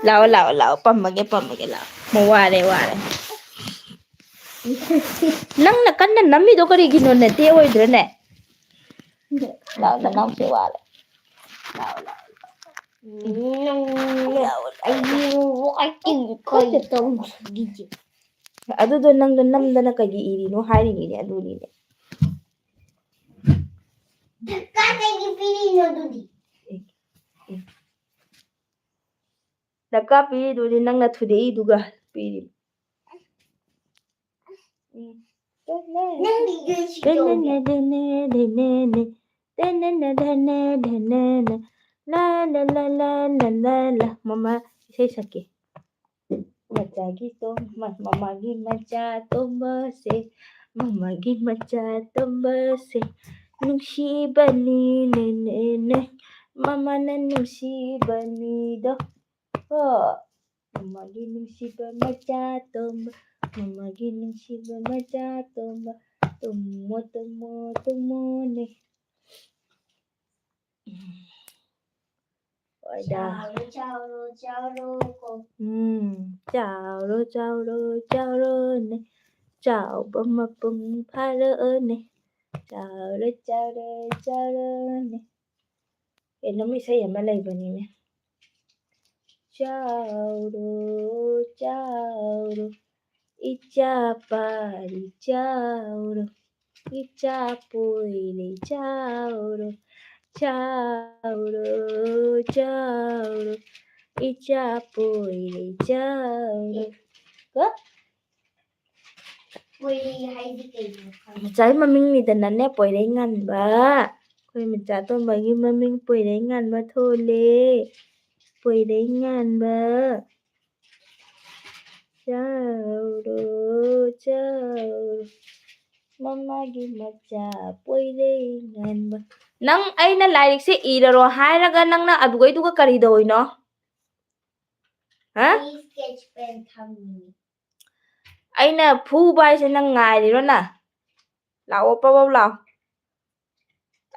ꯂꯥꯛꯑꯣ, ꯂꯥꯛꯑꯣ, ꯂꯥꯛꯑꯣ꯫ ꯄꯝꯃꯒꯦ, ꯄꯝꯃꯒꯦ, ꯂꯥꯛꯑꯣ꯫ ꯃꯣ ꯋꯥꯔꯦ, ꯋꯥꯔꯦ꯫ ꯅꯪꯅ ꯀꯟꯅ ꯅꯝꯃꯤꯗꯣ ꯀꯔꯤꯒꯤꯅꯣꯅꯦ? ꯇꯦ ꯑꯣꯏꯗ꯭ꯔꯅꯦ? ꯂꯥꯛꯑꯣ, ꯅꯅꯥꯎꯁꯦ ꯋꯥꯔꯦ꯫ ꯂꯥꯛꯑꯣ, ꯂꯥꯛꯑꯣ, ꯂꯥꯛꯑꯣ꯫ ꯅꯪ, ꯂꯥꯛꯑꯣ, ꯂꯥꯛꯑꯣ꯫ ꯑꯩꯒꯤ ꯋꯥꯏꯇꯤꯡ ꯀꯩ ꯇꯧꯁꯤꯒꯦ? ꯑꯗꯨꯗꯣ ꯅꯪꯗꯣ ꯅꯝꯗꯅ ꯀꯩꯒꯤ ꯏꯔꯤꯅꯣ ꯍꯥꯏꯔꯤꯅꯤꯅꯦ, ꯑꯗꯨꯅꯤꯅꯦ꯫ ꯀꯥꯏꯗꯒꯤ ꯄꯤꯔꯤꯅꯣ ꯑꯗꯨꯗꯤ? ꯑꯦ, ꯑꯦ꯫ ꯗꯔꯀꯥꯔ ꯄꯤꯔꯤꯗꯨꯗꯤ ꯅꯪꯅ ꯊꯨꯗꯦꯛꯏꯗꯨꯒ ꯄꯤꯔꯤ꯫ ꯎꯝ꯫ ꯅꯪꯒꯤ ꯒꯦꯁ ꯇꯧꯒꯦ꯫ ꯂꯥ, ꯂꯥ, ꯂꯥ, ꯂꯥ, ꯂꯥ, ꯂꯥ, ꯂꯥ, ꯂꯥ꯫ ꯃꯃꯥ ꯏꯁꯩ ꯁꯛꯀꯦ꯫ ꯃꯆꯥꯒꯤ ꯇꯣꯝ-, ꯃ-, ꯃꯃꯥꯒꯤ ꯃꯆꯥ ꯇꯣꯝꯕꯁꯦ, ꯃꯃꯥꯒꯤ ꯃꯆꯥ ꯇꯣꯝꯕꯁꯦ, ꯅꯨꯡꯁꯤꯕꯅꯤꯅꯦ, ꯅꯦ, ꯅꯦ, ꯃꯃꯥꯅ ꯅꯨꯡꯁꯤꯕꯅꯤꯗꯣ꯫ ꯍꯣ, ꯃꯃꯥꯒꯤ ꯅꯨꯡꯁꯤꯕ ꯃꯆꯥ ꯇꯣꯝꯕ, ꯃꯃꯥꯒꯤ ꯅꯨꯡꯁꯤꯕ ꯃꯆꯥ ꯇꯣꯝꯕ, ꯇꯨꯝꯃꯣ, ꯇꯨꯝꯃꯣ, ꯇꯨꯝꯃꯣꯅꯦ꯫ ꯍꯣꯏꯗ꯫ ꯆꯥꯎꯔꯣ, ꯆꯥꯎꯔꯣ, ꯆꯥꯎꯔꯣ ꯀꯣ꯫ ꯎꯝ, ꯆꯥꯎꯔꯣ, ꯆꯥꯎꯔꯣ, ꯆꯥꯎꯔꯣꯅꯦ꯫ ꯆꯥꯎꯕ ꯃꯄꯨꯡ ꯐꯥꯔꯣꯅꯦ꯫ ꯆꯥꯎꯔꯣ, ꯆꯥꯎꯔꯣ, ꯆꯥꯎꯔꯣꯅꯦ꯫ ꯀꯩꯅꯣꯝ ꯏꯁꯩ ꯑꯃ ꯂꯩꯕꯅꯤꯅꯦ꯫ ꯆꯥꯎꯔꯣ, ꯆꯥꯎꯔꯣ, ꯏꯆꯥ ꯄꯥꯔꯤ ꯆꯥꯎꯔꯣ, ꯏꯆꯥ ꯄꯣꯏꯔꯦ ꯆꯥꯎꯔꯣ, ꯆꯥꯎꯔꯣ, ꯆꯥꯎꯔꯣ, ꯏꯆꯥ ꯄꯣꯏꯔꯦ ꯆꯥꯎꯔꯣ꯫ ꯀꯣ? ꯄꯣꯏꯔꯩ ꯍꯥꯏꯗꯤ ꯀꯩꯅꯣ ꯈꯪꯕ꯭ꯔꯥ? ꯃꯆꯥꯒꯤ ꯃꯃꯤꯡꯅꯤꯗꯅꯅꯦ, ꯄꯣꯏꯔꯩ ꯉꯥꯟꯕ꯫ ꯑꯩꯈꯣꯏ ꯃꯆꯥ ꯇꯣꯝꯕꯒꯤ ꯃꯃꯤꯡ ꯄꯣꯏꯔꯩ ꯉꯥꯟꯕ ꯊꯣꯜꯂꯦ꯫ ꯄꯣꯏꯔꯩ ꯉꯥꯟꯕ꯫ ꯆꯥꯎꯔꯣ, ꯆꯥꯎꯔꯣ, ꯃꯃꯥꯒꯤ ꯃꯆꯥ ꯄꯣꯏꯔꯩ ꯉꯥꯟꯕ꯫ ꯅꯪ ꯑꯩꯅ ꯂꯥꯏꯔꯤꯛꯁꯦ ꯏꯔꯔꯣ ꯍꯥꯏꯔꯒ ꯅꯪꯅ ꯑꯗꯨꯒꯩꯗꯨꯒ ꯀꯔꯤ ꯇꯧꯔꯤꯅꯣ? ꯍꯥ? ꯑꯩ sketch pen ꯊꯝꯃꯤꯅꯦ꯫ ꯑꯩꯅ ꯐꯨꯕ ꯍꯥꯏꯁꯦ ꯅꯪ ꯉꯥꯏꯔꯤꯔꯣ ꯅꯪ? ꯂꯥꯛꯑꯣ, ꯄꯕꯞ ꯂꯥꯛꯑꯣ꯫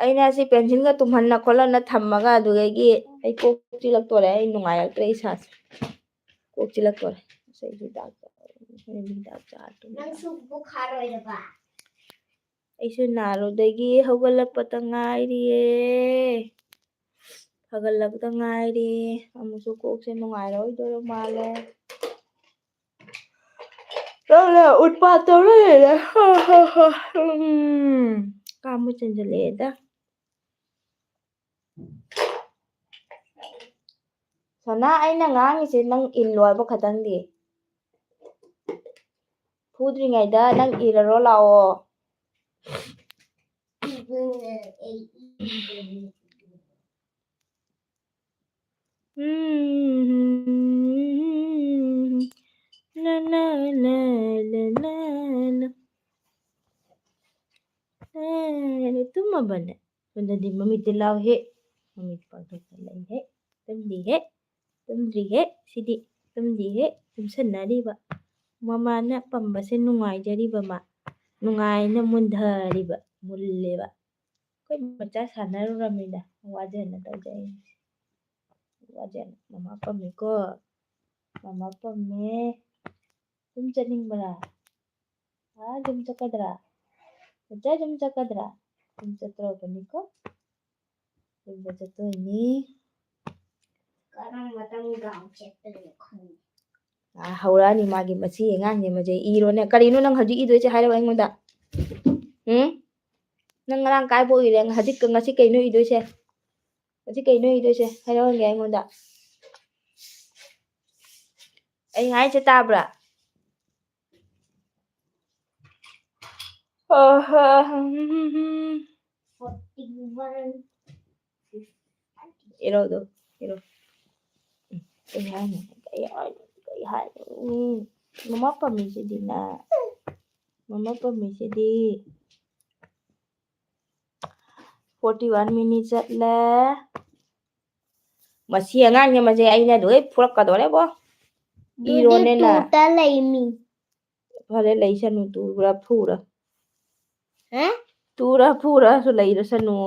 ꯑꯩꯅ ꯁꯤ ꯄꯦꯟꯁꯤꯜꯒ ꯇꯨꯝꯍꯟꯅ ꯈꯣꯠꯍꯟꯅ ꯊꯝꯃꯒ ꯑꯗꯨꯗꯒꯤ ꯑꯩ ꯀꯣꯛ ꯆꯤꯛꯂꯛꯇꯣꯔꯦ, ꯑꯩ ꯅꯨꯡꯉꯥꯏꯔꯛꯇ꯭ꯔꯦ ꯏꯁꯥꯁꯦ꯫ ꯀꯣꯛ ꯆꯤꯛꯂꯛꯇꯣꯔꯦ꯫ ꯉꯁꯥꯏ ꯍꯤꯗꯥꯛ ꯆꯥ-, ꯉꯁꯥꯏ ꯍꯤꯗꯥꯛ ꯆꯥꯗ꯭ꯔꯤꯕ꯫ ꯅꯪꯁꯨ ꯕꯨꯈꯥꯔ ꯑꯣꯏꯔꯕ? ꯑꯩꯁꯨ ꯅꯥꯔꯨꯗꯒꯤ ꯍꯧꯒꯠꯂꯛꯄꯇ ꯉꯥꯏꯔꯤꯌꯦ꯫ ꯐꯒꯠꯂꯛꯇ ꯉꯥꯏꯔꯤ꯫ ꯑꯃꯨꯛꯁꯨ ꯀꯣꯛꯁꯦ ꯅꯨꯡꯉꯥꯏꯔꯛꯑꯣꯏꯗꯣꯏꯔ ꯃꯥꯜꯂꯦ꯫ ꯅꯪꯅ ꯎꯠꯄꯥꯠ ꯇꯧꯔ ꯂꯩꯔꯦ꯫ ꯎꯝ, ꯀꯥꯡꯕꯨ ꯆꯦꯟꯖꯜꯂꯛꯑꯦꯗ꯫ ꯁꯣꯅꯥ, ꯑꯩꯅ ꯉꯥꯡꯉꯤꯁꯦ ꯅꯪ ꯏꯜꯂꯣ ꯍꯥꯏꯕ ꯈꯇꯪꯗꯤ꯫ ꯐꯨꯗ꯭ꯔꯤꯉꯩꯗ ꯅꯪ ꯏꯔꯔꯣ ꯂꯥꯛꯑꯣ꯫ ꯎꯝ, ꯇꯨꯝꯃꯕꯅꯦ꯫ ꯁꯣꯝꯗꯗꯤ ꯃꯃꯤꯠꯇꯤ ꯂꯥꯎꯍꯦ꯫ ꯃꯃꯤꯠ ꯄꯥꯡꯊꯣꯛꯇ ꯂꯩꯍꯦ꯫ ꯇꯨꯝꯗꯦꯍꯦ꯫ ꯇꯨꯝꯗ꯭ꯔꯤꯍꯦ꯫ ꯁꯤꯗꯤ ꯇꯨꯝꯗꯦꯍꯦ꯫ ꯇꯨꯝꯁꯟꯅꯔꯤꯕ꯫ ꯃꯃꯥꯅ ꯄꯝꯕꯁꯦ ꯅꯨꯡꯉꯥꯏꯖꯔꯤꯕ ꯃꯥ꯫ ꯅꯨꯡꯉꯥꯏꯅ ꯃꯨꯟꯊꯔꯤꯕ꯫ ꯃꯨꯜꯂꯦꯕ꯫ ꯑꯩꯈꯣꯏ ꯃꯆꯥ ꯁꯥꯟꯅꯔꯨꯔꯝꯃꯤꯗ꯫ ꯋꯥꯖꯅ ꯇꯧꯖꯩ꯫ ꯋꯥꯖꯅ꯫ ꯃꯃꯥ ꯄꯝꯃꯦꯀꯣ꯫ ꯃꯃꯥ ꯄꯝꯃꯦ꯫ ꯌꯨꯝ ꯆꯠꯅꯤꯡꯕ꯭ꯔꯥ? ꯑꯥ, ꯌꯨꯝ ꯆꯠꯀꯗ꯭ꯔꯥ? ꯃꯆꯥ ꯌꯨꯝ ꯆꯠꯀꯗ꯭ꯔꯥ? ꯌꯨꯝ ꯆꯠꯇ꯭ꯔꯕꯅꯤꯀꯣ꯫ ꯌꯨꯝꯗ ꯆꯠꯇꯣꯏꯅꯤ꯫ ꯀꯔꯝꯕ ꯃꯇꯝꯗ ꯆꯠꯇꯣꯏꯅꯣ ꯈꯪꯗꯦ꯫ ꯑꯥ, ꯍꯧꯔꯛꯑꯅꯤ ꯃꯥꯒꯤ ꯃꯁꯤ ꯑꯉꯥꯡꯁꯦ ꯃꯁꯦ ꯏꯔꯣꯅꯦ꯫ ꯀꯔꯤꯅꯣ ꯅꯪ ꯍꯧꯖꯤꯛ ꯏꯗꯣꯏꯁꯦ ꯍꯥꯏꯔꯛꯑꯣ ꯑꯩꯉꯣꯟꯗ꯫ ꯎꯝ? ꯅꯪ ꯉꯔꯥꯡ ꯀꯥꯏꯕ ꯎꯏꯔꯦ, ꯍꯧꯖꯤꯛ ꯉꯁꯤ ꯀꯩꯅꯣ ꯏꯗꯣꯏꯁꯦ? ꯍꯧꯖꯤꯛ ꯀꯩꯅꯣ ꯏꯗꯣꯏꯁꯦ? ꯍꯥꯏꯔꯛꯑꯣꯅꯦ ꯑꯩꯉꯣꯟꯗ꯫ ꯑꯩ ꯍꯥꯏꯁꯦ ꯇꯥꯕ꯭ꯔꯥ? ꯑꯍ, ꯍꯝ, ꯍꯝ, ꯍꯝ꯫ Forty one. ꯏꯔꯣ ꯑꯗꯨ, ꯏꯔꯣ꯫ ꯎꯝ, ꯀꯩ ꯍꯥꯏꯅꯣ? ꯀꯩ ꯍꯥꯏꯅꯣ? ꯀꯩ ꯍꯥꯏꯅꯣ? ꯎꯝ, ꯃꯃꯥ ꯄꯥꯝꯃꯤꯁꯤꯗꯤꯅꯦ꯫ ꯃꯃꯥ ꯄꯥꯝꯃꯤꯁꯤꯗꯤ꯫ Forty one minute ꯆꯠꯂꯦ꯫ ꯃꯁꯤ ꯑꯉꯥꯡꯁꯦ, ꯃꯁꯦ ꯑꯩꯅ ꯂꯣꯏ ꯐꯨꯔꯛꯀꯗꯧꯔꯦꯕꯣ꯫ ꯑꯗꯨꯗꯤ ꯏꯔꯣꯅꯦꯅ꯫ ꯇꯨꯇ ꯂꯩꯃꯤ꯫ ꯐꯔꯦ, ꯂꯩꯁꯅꯨ, ꯇꯨꯔ ꯐꯨꯔ꯫ ꯍꯥ? ꯇꯨꯔ ꯐꯨꯔꯁꯨ ꯂꯩꯔꯁꯅꯨ꯫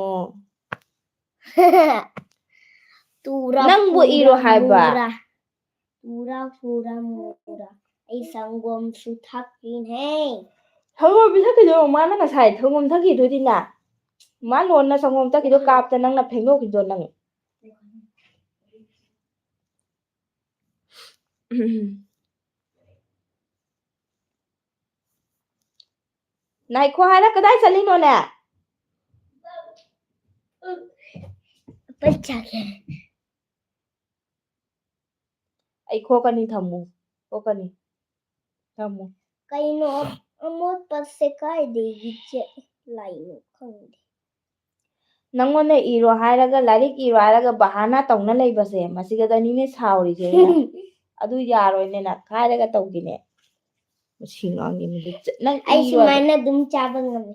ꯇꯨꯔ ꯅꯪꯕꯨ ꯐꯨꯔ ꯏꯔꯣ ꯍꯥꯏꯕ꯫ ꯃꯨꯔ꯫ ꯇꯨꯔ ꯐꯨꯔ ꯃꯨꯔ꯫ ꯑꯩ ꯁꯪꯒꯣꯝꯁꯨ ꯊꯛꯄꯤꯅꯦ꯫ ꯁꯪꯒꯣꯝ ꯄꯤꯊꯛꯈꯤꯗꯣ ꯃꯥꯅ ꯉꯁꯥꯏ ꯁꯪꯒꯣꯝ ꯊꯛꯈꯤꯗꯨꯗꯤꯅ꯫ ꯃꯥ ꯂꯣꯟꯅ ꯁꯪꯒꯣꯝ ꯊꯛꯈꯤꯗꯣ ꯀꯥꯞꯇ ꯅꯪꯅ ꯐꯦꯡꯗꯣꯛꯈꯤꯗꯣ ꯅꯪ꯫ ꯎꯝ꯫ ꯉꯥꯏꯈꯣ ꯍꯥꯏꯔ ꯀꯗꯥꯏ ꯆꯠꯂꯤꯅꯣꯅꯦ? ꯄꯩꯁꯥꯒꯤ꯫ ꯑꯩ ꯈꯣꯛꯀꯅꯤ, ꯊꯝꯃꯨ꯫ ꯈꯣꯛꯀꯅꯤ꯫ ꯊꯝꯃꯨ꯫ ꯀꯩꯅꯣ ꯑꯃꯣꯠꯄꯁꯦ ꯀꯥꯏꯗꯒꯤ ꯆꯦ-, ꯂꯥꯛꯏꯅꯣ ꯈꯪꯗꯦ꯫ ꯅꯪꯉꯣꯟꯗ ꯏꯔꯣ ꯍꯥꯏꯔꯒ, ꯂꯥꯏꯔꯤꯛ ꯏꯔꯣ ꯍꯥꯏꯔꯒ ꯕꯍꯥꯅꯥ ꯇꯧꯅ ꯂꯩꯕꯁꯦ, ꯃꯁꯤꯒꯗꯅꯤꯅꯦ ꯁꯥꯎꯔꯤꯁꯦ ꯑꯩꯅ꯫ ꯑꯗꯨ ꯌꯥꯔꯣꯏꯅꯦ, ꯅꯪ ꯍꯥꯏꯔꯒ ꯇꯧꯒꯤꯅꯦ꯫ ꯃꯁꯤ ꯉꯥꯡꯒꯤ ꯃꯗꯨ ꯆ-, ꯅꯪ ꯑꯩ ꯏꯔꯣ ꯍꯥꯏꯕ꯫ ꯁꯨꯃꯥꯏꯅ ꯑꯗꯨꯝ ꯆꯥꯕ ꯉꯝꯃꯤ꯫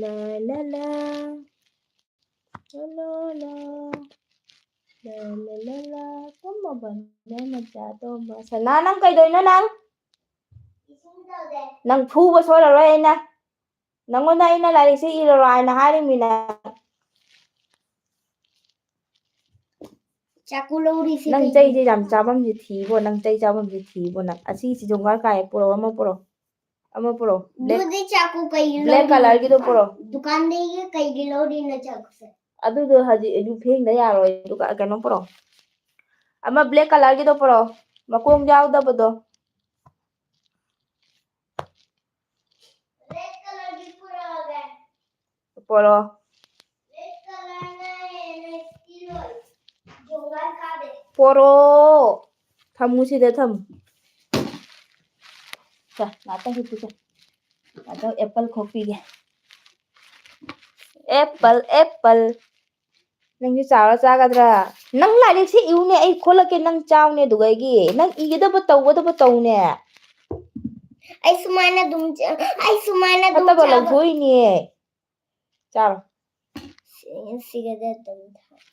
ꯂꯥ ꯂꯥ ꯂꯥ꯫ ꯂꯥ ꯂꯥ ꯂꯥ꯫ ꯂꯥ ꯂꯥ ꯂꯥ ꯂꯥ꯫ ꯇꯨꯝꯃꯕꯅꯦ ꯅꯆꯥ ꯇꯣꯝꯕ꯫ ꯁꯅꯥ, ꯅꯪ ꯀꯩꯗꯧꯔꯤꯅꯣ ꯅꯪ? ꯅꯪ ꯐꯨꯕ ꯁꯣꯏꯔꯔꯣꯏ ꯑꯩꯅ꯫ ꯅꯪꯉꯣꯟꯗ ꯑꯩꯅ ꯂꯥꯏꯔꯤꯛꯁꯦ ꯏꯔꯔꯣ ꯍꯥꯏꯅ ꯍꯥꯏꯔꯤꯃꯤꯅ꯫ ꯆꯥꯀꯨ ꯂꯧꯔꯤꯁꯤ ꯅꯪ ꯀꯩꯒꯤꯅꯣ? ꯆꯩꯁꯦ ꯌꯥꯝ ꯆꯥꯐꯝꯁꯦ ꯊꯤꯕꯣ, ꯅꯪ ꯆꯩ ꯆꯥꯐꯝꯁꯦ ꯊꯤꯕꯣ ꯅꯪ꯫ ꯑꯁꯤꯒꯤꯁꯤ ꯖꯣꯡꯒꯥꯔ ꯀꯥꯏ ꯄꯨꯔꯛꯑꯣ, ꯑꯃ ꯄꯨꯔꯛꯑꯣ, ꯑꯃ ꯄꯨꯔꯛꯑꯣ꯫ Black, ꯑꯗꯨꯗꯤ ꯆꯥꯀꯨ ꯀꯩꯒꯤ black ꯂꯧꯔꯤꯅꯣ? Colourꯒꯤꯗꯣ ꯄꯨꯔꯛꯑꯣ꯫ ꯗꯨꯀꯥꯟꯗꯒꯤ ꯀꯩꯒꯤ ꯂꯧꯔꯤꯅꯣ ꯆꯥꯀꯨꯁꯦ? ꯑꯗꯨꯗꯣ ꯍꯧꯖꯤꯛ ꯑꯩꯁꯨ ꯐꯦꯡꯗ ꯌꯥꯔꯣꯏ꯫ ꯑꯗꯨꯒ ꯀꯩꯅꯣ ꯄꯨꯔꯛꯑꯣ, ꯑꯃ black colourꯒꯤꯗꯣ ꯄꯨꯔꯛꯑꯣ, ꯃꯈꯣꯡ ꯌꯥꯎꯗꯕꯗꯣ꯫ Red colourꯒꯤ ꯄꯨꯔꯛꯑꯒꯦ꯫ ꯄꯣꯔꯣ꯫ Red colourꯅ ꯍꯦꯟꯅ skill ꯑꯣꯏ꯫ ꯖꯣꯡꯒꯥꯔ ꯀꯥꯕꯦ꯫ ꯄꯣꯔꯣ꯫ ꯊꯝꯃꯨ ꯁꯤꯗ ꯊꯝꯃꯨ꯫ ꯁꯦ, ꯉꯥꯛꯇꯪ ꯍꯤꯞꯄꯨꯁꯦ꯫ ꯉꯥꯛꯇꯪ apple ꯈꯣꯛꯄꯤꯒꯦ꯫ Apple, apple꯫ ꯅꯪꯁꯨ ꯆꯥꯎꯔ ꯆꯥꯒꯗ꯭ꯔꯥ? ꯅꯪ ꯂꯥꯏꯔꯤꯛꯁꯦ ꯏꯌꯨꯅꯦ, ꯑꯩ ꯈꯣꯠꯂꯛꯀꯦ, ꯅꯪ ꯆꯥꯎꯅꯦ ꯑꯗꯨꯒ ꯑꯩꯒꯤ꯫ ꯅꯪ ꯏꯒꯗꯕ ꯇꯧꯒꯗꯕ ꯇꯧꯅꯦ꯫ ꯑꯩ ꯁꯨꯃꯥꯏꯅ ꯑꯗꯨꯝ ꯆ-, ꯑꯩ ꯁꯨꯃꯥꯏꯅ ꯑꯗꯨꯝ ꯐꯠꯇꯕ ꯆꯥꯕ꯫ ꯂꯧꯊꯣꯛꯏꯅꯦ꯫ ꯆꯥꯔꯣ꯫ ꯁꯤ-, ꯁꯤꯒꯗ ꯑꯗꯨꯝ ꯊꯥ-,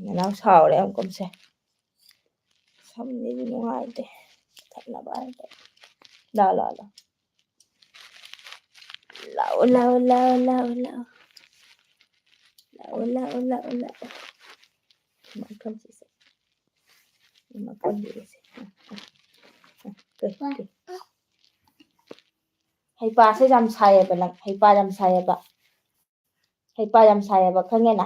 ꯅꯅꯥꯎ ꯁꯥꯎꯔꯦ ꯑꯃꯨꯛꯀꯨꯝꯁꯦ꯫ ꯁꯝꯁꯤꯁꯨ ꯅꯨꯡꯉꯥꯏꯇꯦ꯫ ꯊꯛꯅꯕ ꯍꯥꯏꯔꯒ꯫ ꯂꯥ, ꯂꯥ, ꯂꯥ꯫ ꯂꯥꯛꯑꯣ, ꯂꯥꯛꯑꯣ, ꯂꯥꯛꯑꯣ, ꯂꯥꯛꯑꯣ, ꯂꯥꯛꯑꯣ꯫ ꯂꯥꯛꯑꯣ, ꯂꯥꯛꯑꯣ, ꯂꯥꯛꯑꯣ, ꯂꯥꯛꯑꯣ꯫ ꯃꯈꯜꯁꯤꯁꯦ꯫ ꯃꯈꯜꯁꯤꯁꯦ꯫ ꯀꯩ, ꯀꯩ꯫ ꯍꯩꯄꯥꯁꯦ ꯌꯥꯝ ꯁꯥꯏꯌꯦꯕ ꯅꯪ꯫ ꯍꯩꯄꯥ ꯌꯥꯝ ꯁꯥꯏꯌꯦꯕ꯫ ꯍꯩꯄꯥ ꯌꯥꯝ ꯁꯥꯏꯌꯦꯕ, ꯈꯪꯉꯦꯅ?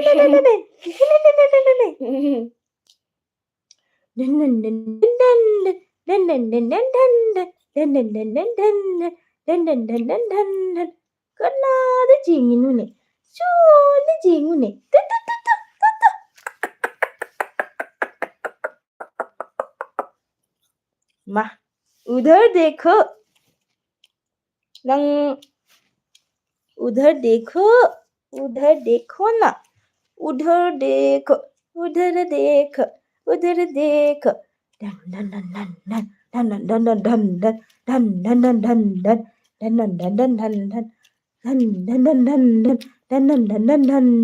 ꯀꯅꯥꯗ ꯌꯦꯡꯉꯤꯅꯣꯅꯦ? ꯆꯨꯅ ꯌꯦꯡꯉꯨꯅꯦ꯫ Two, two, two, two, two, two. ꯃꯥ, उधर देखो। ꯅꯪ उधर देखो, उधर देखो ना। उधर देखो, उधर देखो, उधर देखो। धन, धन, धन, धन,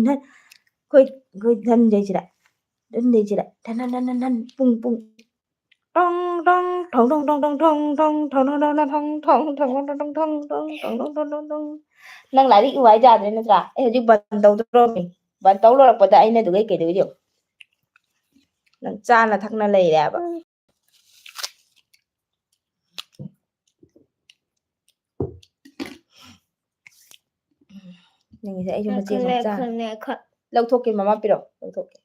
धन। ꯈꯣꯏ, ꯈꯣꯏ ꯙꯟ ꯂꯩꯁꯤꯔꯥ? ꯙꯟ ꯂꯩꯁꯤꯔꯥ? ꯙꯟ, ꯙꯟ, ꯙꯟ, ꯙꯟ, ꯙꯟ꯫ ꯄꯨꯡ, ꯄꯨꯡ꯫ ꯅꯪ ꯂꯥꯏꯔꯤꯛ ꯏꯌꯨ ꯍꯥꯏ ꯌꯥꯗ꯭ꯔꯦ ꯅꯠꯇ꯭ꯔꯥ? ꯑꯩ ꯍꯧꯖꯤꯛ ꯕꯟ ꯇꯧꯗꯣꯔꯝꯃꯤ꯫ ꯕꯟ ꯇꯧ ꯂꯣꯏꯔꯛꯄꯗ ꯑꯩꯅ ꯑꯗꯨꯒꯩ ꯀꯩꯗꯧꯏ ꯌꯦꯡꯉꯨ꯫ ꯅꯪ ꯆꯥꯅ ꯊꯛꯅ ꯂꯩꯔꯦꯕ꯫ ꯅꯪꯒꯤꯁꯦ ꯑꯩꯁꯨ ꯃꯆꯦꯠ ꯑꯃ ꯆꯥ-, ꯂꯧꯊꯣꯛꯀꯦ, ꯃꯃꯥ ꯄꯤꯔꯛꯑꯣ, ꯂꯧꯊꯣꯛꯀꯦ꯫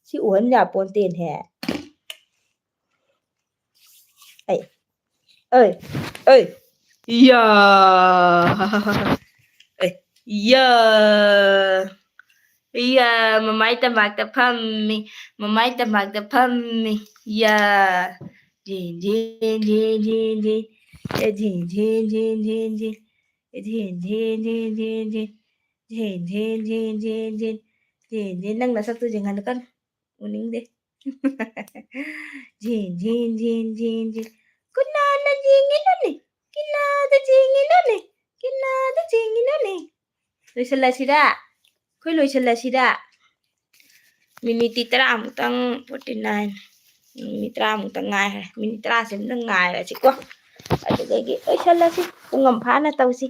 ꯁꯤ ꯎꯍꯟ ꯌꯥꯄꯣꯟꯇꯦꯅꯦꯍꯦ꯫ ꯑꯩ, ꯑꯩ, ꯑꯩ, ꯌꯥ꯫ ꯑꯩ, ꯌꯥ꯫ ꯌꯥ, ꯃꯃꯥꯏ ꯇꯝꯄꯥꯛꯇ ꯐꯝꯃꯤ, ꯃꯃꯥꯏ ꯇꯝꯄꯥꯛꯇ ꯐꯝꯃꯤ, ꯌꯥ꯫ ꯖꯤꯟ, ꯖꯤꯟ, ꯖꯤꯟ, ꯖꯤꯟ, ꯖꯤꯟ꯫ ꯑꯦ, ꯖꯤꯟ, ꯖꯤꯟ, ꯖꯤꯟ, ꯖꯤꯟ, ꯖꯤꯟ꯫ ꯖꯤꯟ, ꯖꯤꯟ, ꯖꯤꯟ, ꯖꯤꯟ, ꯖꯤꯟ꯫ ꯖꯤꯟ, ꯖꯤꯟ, ꯖꯤꯟ, ꯖꯤꯟ, ꯖꯤꯟ꯫ ꯖꯤꯟ, ꯖꯤꯟ, ꯅꯪ ꯅꯁꯛꯇꯨ ꯌꯦꯡꯍꯜꯂꯛꯀꯅꯨ꯫ ꯎꯅꯤꯡꯗꯦ꯫ ꯖꯤꯟ, ꯖꯤꯟ, ꯖꯤꯟ, ꯖꯤꯟ, ꯖꯤꯟ꯫ ꯀꯅꯥꯅ ꯌꯦꯡꯉꯤꯅꯣꯅꯦ? ꯀꯅꯥꯗ ꯌꯦꯡꯉꯤꯅꯣꯅꯦ? ꯀꯅꯥꯗ ꯌꯦꯡꯉꯤꯅꯣꯅꯦ? ꯂꯣꯏꯁꯤꯜꯂꯁꯤꯔꯥ? ꯑꯩꯈꯣꯏ ꯂꯣꯏꯁꯤꯜꯂꯁꯤꯔꯥ? ꯃꯤꯅꯤꯠꯇꯤ ꯇꯔꯥꯃꯨꯛꯇꯪ, forty nine, ꯃꯤꯅꯤꯠ ꯇꯔꯥꯃꯨꯛꯇꯪ ꯉꯥꯏꯈ꯭ꯔꯦ꯫ ꯃꯤꯅꯤꯠ ꯇꯔꯥꯁꯤꯃꯇꯪ ꯉꯥꯏꯔꯁꯤꯀꯣ꯫ ꯑꯗꯨꯗꯒꯤ ꯂꯣꯏꯁꯤꯜꯂꯁꯤ꯫ ꯄꯨꯡ ꯑꯃ ꯐꯥꯅ ꯇꯧꯁꯤ꯫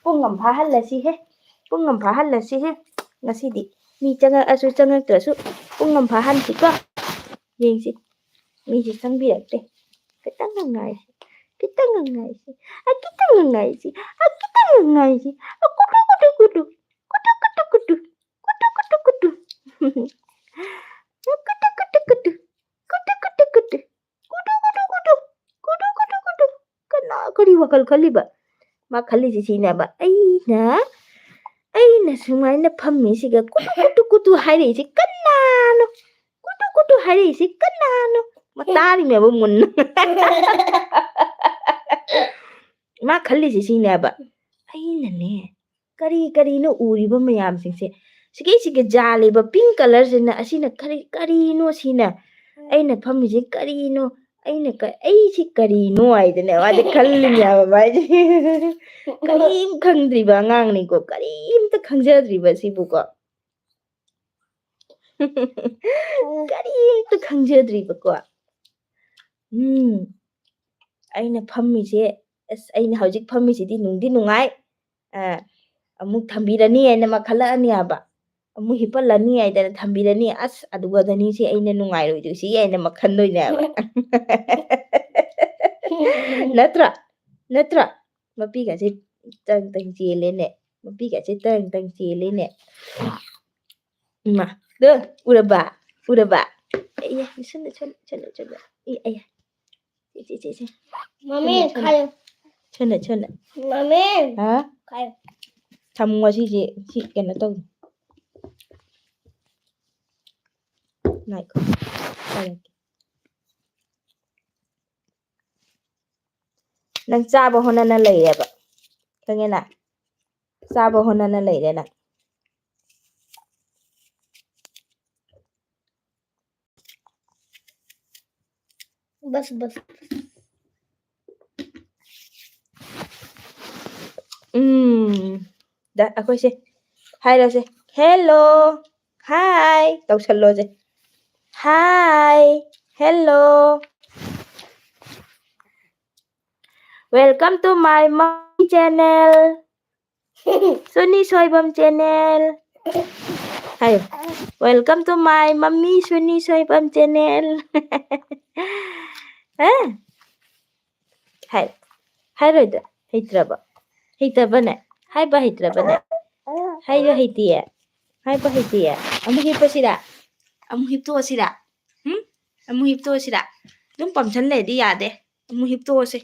ꯄꯨꯡ ꯑꯃ ꯐꯥꯍꯜꯂꯁꯤꯍꯦ꯫ ꯄꯨꯡ ꯑꯃ ꯐꯥꯍꯜꯂꯁꯤꯍꯦ꯫ ꯉꯁꯤꯗꯤ ꯃꯤ ꯆꯪꯉꯛꯑꯁꯨ ꯆꯪꯉꯛꯇ꯭ꯔꯁꯨ ꯄꯨꯡ ꯑꯃ ꯐꯥꯍꯟꯁꯤꯀꯣ꯫ ꯌꯦꯡꯁꯤ꯫ ꯃꯤꯁꯦ ꯆꯪꯕꯤꯔꯛꯇꯦ꯫ ꯈꯤꯇꯪ ꯉꯥꯏꯁꯤ꯫ ꯈꯤꯇꯪꯒ ꯉꯥꯏꯁꯤ꯫ ꯑ, ꯈꯤꯇꯪꯒ ꯉꯥꯏꯁꯤ꯫ ꯑ, ꯈꯤꯇꯪꯒ ꯉꯥꯏꯁꯤ꯫ ꯑ, ꯀꯨꯇꯨ, ꯀꯨꯇꯨ, ꯀꯨꯇꯨ꯫ ꯀꯨꯇꯨ, ꯀꯨꯇꯨ, ꯀꯨꯇꯨ꯫ ꯀꯨꯇꯨ, ꯀꯨꯇꯨ, ꯀꯨꯇꯨ꯫ ꯀꯨꯇꯨ, ꯀꯨꯇꯨ, ꯀꯨꯇꯨ꯫ ꯀꯨꯇꯨ, ꯀꯨꯇꯨ, ꯀꯨꯇꯨ꯫ ꯀꯨꯇꯨ, ꯀꯨꯇꯨ, ꯀꯨꯇꯨ꯫ ꯀꯨꯇꯨ, ꯀꯨꯇꯨ, ꯀꯨꯇꯨ꯫ ꯀꯅꯥ ꯀꯔꯤ ꯋꯥꯈꯜ ꯈꯜꯂꯤꯕ? ꯃꯥ ꯈꯜꯂꯤꯁꯤ ꯁꯤꯅꯦꯕ, "ꯑꯩꯅ, ꯑꯩꯅ ꯁꯨꯃꯥꯏꯅ ꯐꯝꯃꯤꯁꯤꯒ ꯀꯨꯇꯨ, ꯀꯨꯇꯨ, ꯀꯨꯇꯨ ꯍꯥꯏꯔꯛꯏꯁꯤ ꯀꯅꯥꯅꯣ? ꯀꯨꯇꯨ, ꯀꯨꯇꯨ ꯍꯥꯏꯔꯛꯏꯁꯤ ꯀꯅꯥꯅꯣ?" ꯃꯥ ꯇꯥꯔꯤꯃꯦꯕ ꯃꯨꯟꯅ꯫ ꯃꯥ ꯈꯜꯂꯤꯁꯤ ꯁꯤꯅꯦꯕ, "ꯑꯩꯅꯅꯦ, ꯀꯔꯤ ꯀꯔꯤꯅꯣ ꯎꯔꯤꯕ ꯃꯌꯥꯝꯁꯤꯡꯁꯦ? ꯁꯤꯒꯤ, ꯁꯤꯒꯤ ꯖꯥꯜꯂꯤꯕ pink colourꯁꯤꯅ, ꯑꯁꯤꯅ ꯀꯔꯤ, ꯀꯔꯤꯅꯣ ꯁꯤꯅ? ꯑꯩꯅ ꯐꯝꯃꯤꯁꯦ ꯀꯔꯤꯅꯣ? ꯑꯩꯅ ꯀ-, ꯑꯩꯁꯤ ꯀꯔꯤꯅꯣ?" ꯍꯥꯏꯗꯅꯦ ꯃꯥꯗꯤ ꯈꯜꯂꯤꯅꯦꯕ ꯃꯥꯏꯁꯦ꯫ ꯀꯔꯤꯝ ꯈꯪꯗ꯭ꯔꯤꯕ ꯑꯉꯥꯡꯅꯤꯀꯣ, ꯀꯔꯤꯝꯇ ꯈꯪꯖꯗ꯭ꯔꯤꯕ ꯁꯤꯕꯨꯀꯣ꯫ ꯀꯔꯤꯝꯇ ꯈꯪꯖꯗ꯭ꯔꯤꯕꯀꯣ꯫ ꯎꯝ, ꯑꯩꯅ ꯐꯝꯃꯤꯁꯦ, ꯑꯁ, ꯑꯩꯅ ꯍꯧꯖꯤꯛ ꯐꯝꯃꯤꯁꯤꯗꯤ ꯅꯨꯡꯗꯤ ꯅꯨꯡꯉꯥꯏ, ꯑ, ꯑꯃꯨꯛ ꯊꯝꯕꯤꯔꯅꯤ ꯍꯥꯏꯅ ꯃꯥ ꯈꯜꯂꯛꯑꯅꯤ ꯍꯥꯏꯕ, ꯑꯃꯨꯛ ꯍꯤꯞꯄꯜꯂꯅꯤ ꯍꯥꯏꯗꯅ ꯊꯝꯕꯤꯔꯅꯤ, ꯑꯁ, ꯑꯗꯨꯒꯗꯅꯤꯁꯦ ꯑꯩꯅ ꯅꯨꯡꯉꯥꯏꯔꯣꯏꯗꯣꯏꯁꯤ ꯍꯥꯏꯅ ꯃꯥ ꯈꯟꯗꯣꯏꯅꯦ ꯍꯥꯏꯕ꯫ ꯅꯠꯇ꯭ꯔꯥ? ꯅꯠꯇ꯭ꯔꯥ? ꯃꯄꯤꯒꯁꯦ ꯇꯪ ꯇꯪ ꯆꯦꯜꯂꯦꯅꯦ, ꯃꯄꯤꯒꯁꯦ ꯇꯪ ꯇꯪ ꯆꯦꯜꯂꯦꯅꯦ꯫ ꯏꯃꯥ, ꯗꯣ, ꯎꯔꯕ? ꯎꯔꯕ? ꯑꯦ, ꯁꯣꯝꯗ, ꯁꯣꯝꯗ, ꯁꯣꯝꯗ, ꯁꯣꯝꯗ꯫ ꯑꯦ, ꯑꯦ꯫ ꯁꯦ, ꯁꯦ, ꯁꯦ, ꯁꯦ꯫ ꯃꯃꯤ, ꯁꯣꯝꯗ, ꯁꯣꯝꯗ꯫ ꯈꯥꯏꯌꯨ꯫ ꯁꯣꯝꯗ, ꯁꯣꯝꯗ꯫ ꯃꯃꯤ꯫ ꯍꯥ? ꯈꯥꯏꯌꯨ꯫ ꯊꯝꯃꯣ ꯁꯤꯁꯦ, ꯁꯤ ꯀꯩꯅꯣ ꯇꯧ꯫ ꯉꯥꯏꯈꯣ꯫ ꯄꯥꯏꯔꯛꯀꯦ꯫ ꯅꯪ ꯆꯥꯕ ꯍꯣꯠꯅꯅ ꯂꯩꯔꯦꯕ꯫ ꯈꯪꯉꯦꯅ? ꯆꯥꯕ ꯍꯣꯠꯅꯅ ꯂꯩꯔꯦ ꯅꯪ꯫ Bus, bus. ꯎꯝ, ꯗ, ꯑꯩꯈꯣꯏꯁꯦ ꯍꯥꯏꯔꯁꯦ, "Hello, hi" ꯇꯧꯁꯜꯂꯣꯁꯦ꯫ "Hi, hello, welcome to my mommy channel, ꯁꯨꯅꯤ Soibam channel" ꯍꯥꯏꯌꯣ꯫ "Welcome to my mommy ꯁꯨꯅꯤ Soibam channel." ꯍꯥ? ꯍꯥꯏ꯫ ꯍꯥꯏꯔꯣꯏꯗ꯭ꯔꯥ? ꯍꯩꯇ꯭ꯔꯕ? ꯍꯩꯇꯕꯅꯦ? ꯍꯥꯏꯕ ꯍꯩꯇ꯭ꯔꯕꯅꯦ? ꯍꯥꯏꯕ ꯍꯩꯇꯤꯌꯦ? ꯍꯥꯏꯕ ꯍꯩꯇꯤꯌꯦ? ꯑꯃꯨꯛ ꯍꯤꯞꯄꯁꯤꯔꯥ? ꯑꯃꯨꯛ ꯍꯤꯞꯇꯣꯛꯑꯁꯤꯔꯥ? ꯎꯝ? ꯑꯃꯨꯛ ꯍꯤꯞꯇꯣꯛꯑꯁꯤꯔꯥ? ꯑꯗꯨꯝ ꯄꯝꯁꯟ ꯂꯩꯔꯗꯤ ꯌꯥꯗꯦ꯫ ꯑꯃꯨꯛ ꯍꯤꯞꯇꯣꯛꯑꯁꯦ꯫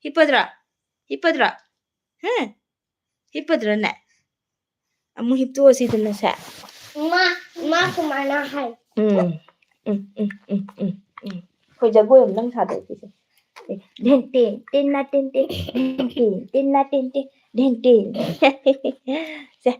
ꯍꯤꯞꯄꯗ꯭ꯔꯥ? ꯍꯤꯞꯄꯗ꯭ꯔꯥ? ꯍꯥ? ꯍꯤꯞꯄꯗ꯭ꯔꯅꯦ? ꯑꯃꯨꯛ ꯍꯤꯞꯇꯣꯛꯑꯁꯤꯗꯅꯁꯦ꯫ ꯏꯃꯥ, ꯏꯃꯥ ꯁꯨꯃꯥꯏꯅ ꯍꯥꯏ꯫ ꯎꯝ, ꯎꯝ, ꯎꯝ, ꯎꯝ, ꯎꯝ, ꯎꯝ꯫ ꯑꯩꯈꯣꯏ ꯖꯒꯣꯏ ꯑꯃ ꯅꯪ ꯁꯥꯗꯣꯛꯈꯤꯁꯦ꯫ ꯑꯦ, ꯙꯦꯟ ꯇꯦꯟ, ꯇꯦꯟ ꯅꯥ ꯇꯦꯟ ꯇꯦꯟ, ꯙꯦꯟ ꯇꯦꯟ, ꯇꯦꯟ ꯅꯥ ꯇꯦꯟ ꯇꯦꯟ, ꯙꯦꯟ ꯇꯦꯟ꯫ ꯁꯦ,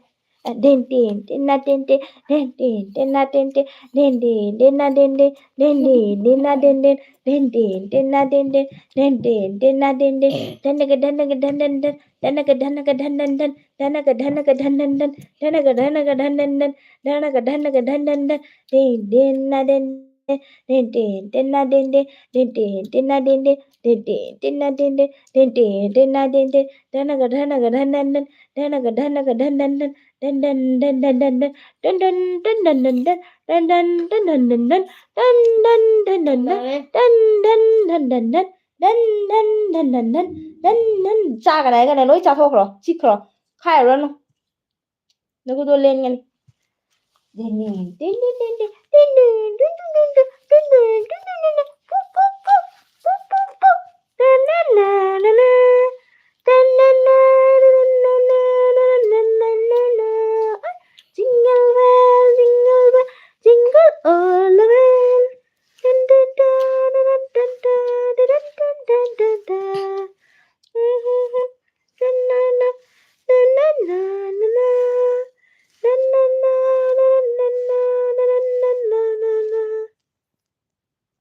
ꯑ, ꯙꯦꯟ ꯇꯦꯟ, ꯇꯦꯟ ꯅꯥ ꯇꯦꯟ ꯇꯦꯟ, ꯙꯦꯟ ꯇꯦꯟ, ꯇꯦꯟ ꯅꯥ ꯇꯦꯟ ꯇꯦꯟ, ꯙꯦꯟ ꯇꯦꯟ, ꯇꯦꯟ ꯅꯥ ꯇꯦꯟ ꯇꯦꯟ, ꯙꯦꯟ ꯇꯦꯟ, ꯇꯦꯟ ꯅꯥ ꯇꯦꯟ ꯇꯦꯟ, ꯙꯦꯟ ꯇꯦꯟ, ꯇꯦꯟ ꯅꯥ ꯇꯦꯟ ꯇꯦꯟ, ꯙꯦꯟ ꯇꯦꯟ, ꯇꯦꯟ ꯅꯥ ten ten, ꯙꯅ ꯒ ꯙꯅ ꯒ ꯙꯟ ꯙꯟ ꯙꯟ, ꯙꯅ ꯒ ꯙꯅ ꯒ ꯙꯟ ꯙꯟ ꯙꯟ, ꯙꯅ ꯒ ꯙꯅ ꯒ ꯙꯟ ꯙꯟ ꯙꯟ, ꯙꯅ ꯒ ꯙꯅ ꯒ ꯙꯟ ꯙꯟ ꯙꯟ, ꯙꯅ ꯒ ꯙꯅ ꯒ ꯙꯟ ꯙꯟ ꯙꯟ, ꯙꯦꯟ ꯙꯦꯟ ꯅꯥ ꯙꯦꯟ ꯙꯦꯟ, ꯙꯦꯟ ꯙꯦꯟ ꯙꯦꯟ ꯙꯦꯟ, ꯙꯦꯟ ꯙꯦꯟ ꯙꯦꯟ ꯙꯦꯟ ꯙꯦꯟ, ꯙꯦꯟ ꯙꯦꯟ ꯙꯦꯟ ꯙꯦꯟ ꯙꯦꯟ, ꯙꯦꯟ ꯙꯦꯟ ꯙꯦꯟ ꯙꯦꯟ ꯙꯦꯟ, ꯙꯅ ꯒ ꯙꯅ ꯒ ꯙꯟ ꯙꯟ ꯙꯟ, ꯙꯅ ꯒ ꯙꯅ ꯒ ꯙꯟ ꯙꯟ ꯙꯟ, ꯙꯟ ꯙꯟ ꯙꯟ ꯙꯟ ꯙꯟ ꯙꯟ, ꯙꯟ ꯙꯟ ꯙꯟ ꯙꯟ ꯙꯟ ꯙꯟ, ꯙꯟ ꯙꯟ ꯙꯟ ꯙꯟ ꯙꯟ ꯙꯟ, ꯙꯟ ꯙꯟ ꯙꯟ ꯙꯟ ꯙꯟ, ꯙꯟ ꯙꯟ ꯙꯟ ꯙꯟ ꯙꯟ, ꯙꯟ ꯙꯟ ꯙꯟ ꯙꯟ ꯙꯟ ꯙꯟ꯫ ꯆꯥꯒꯅꯤ ꯍꯥꯏꯒꯅꯦ, ꯂꯣꯏ ꯆꯥꯊꯣꯛꯈ꯭ꯔꯣ, ꯆꯤꯛꯈ꯭ꯔꯣ, ꯈꯥꯏꯔꯨꯔꯅꯨ꯫ ꯅꯈꯨꯠꯇꯣ ꯂꯦꯟꯒꯅꯤ꯫ Jingle bell, jingle bell, jingle all the way. Dun, dun, dun, dun, dun, dun, dun, dun, dun, dun, dun.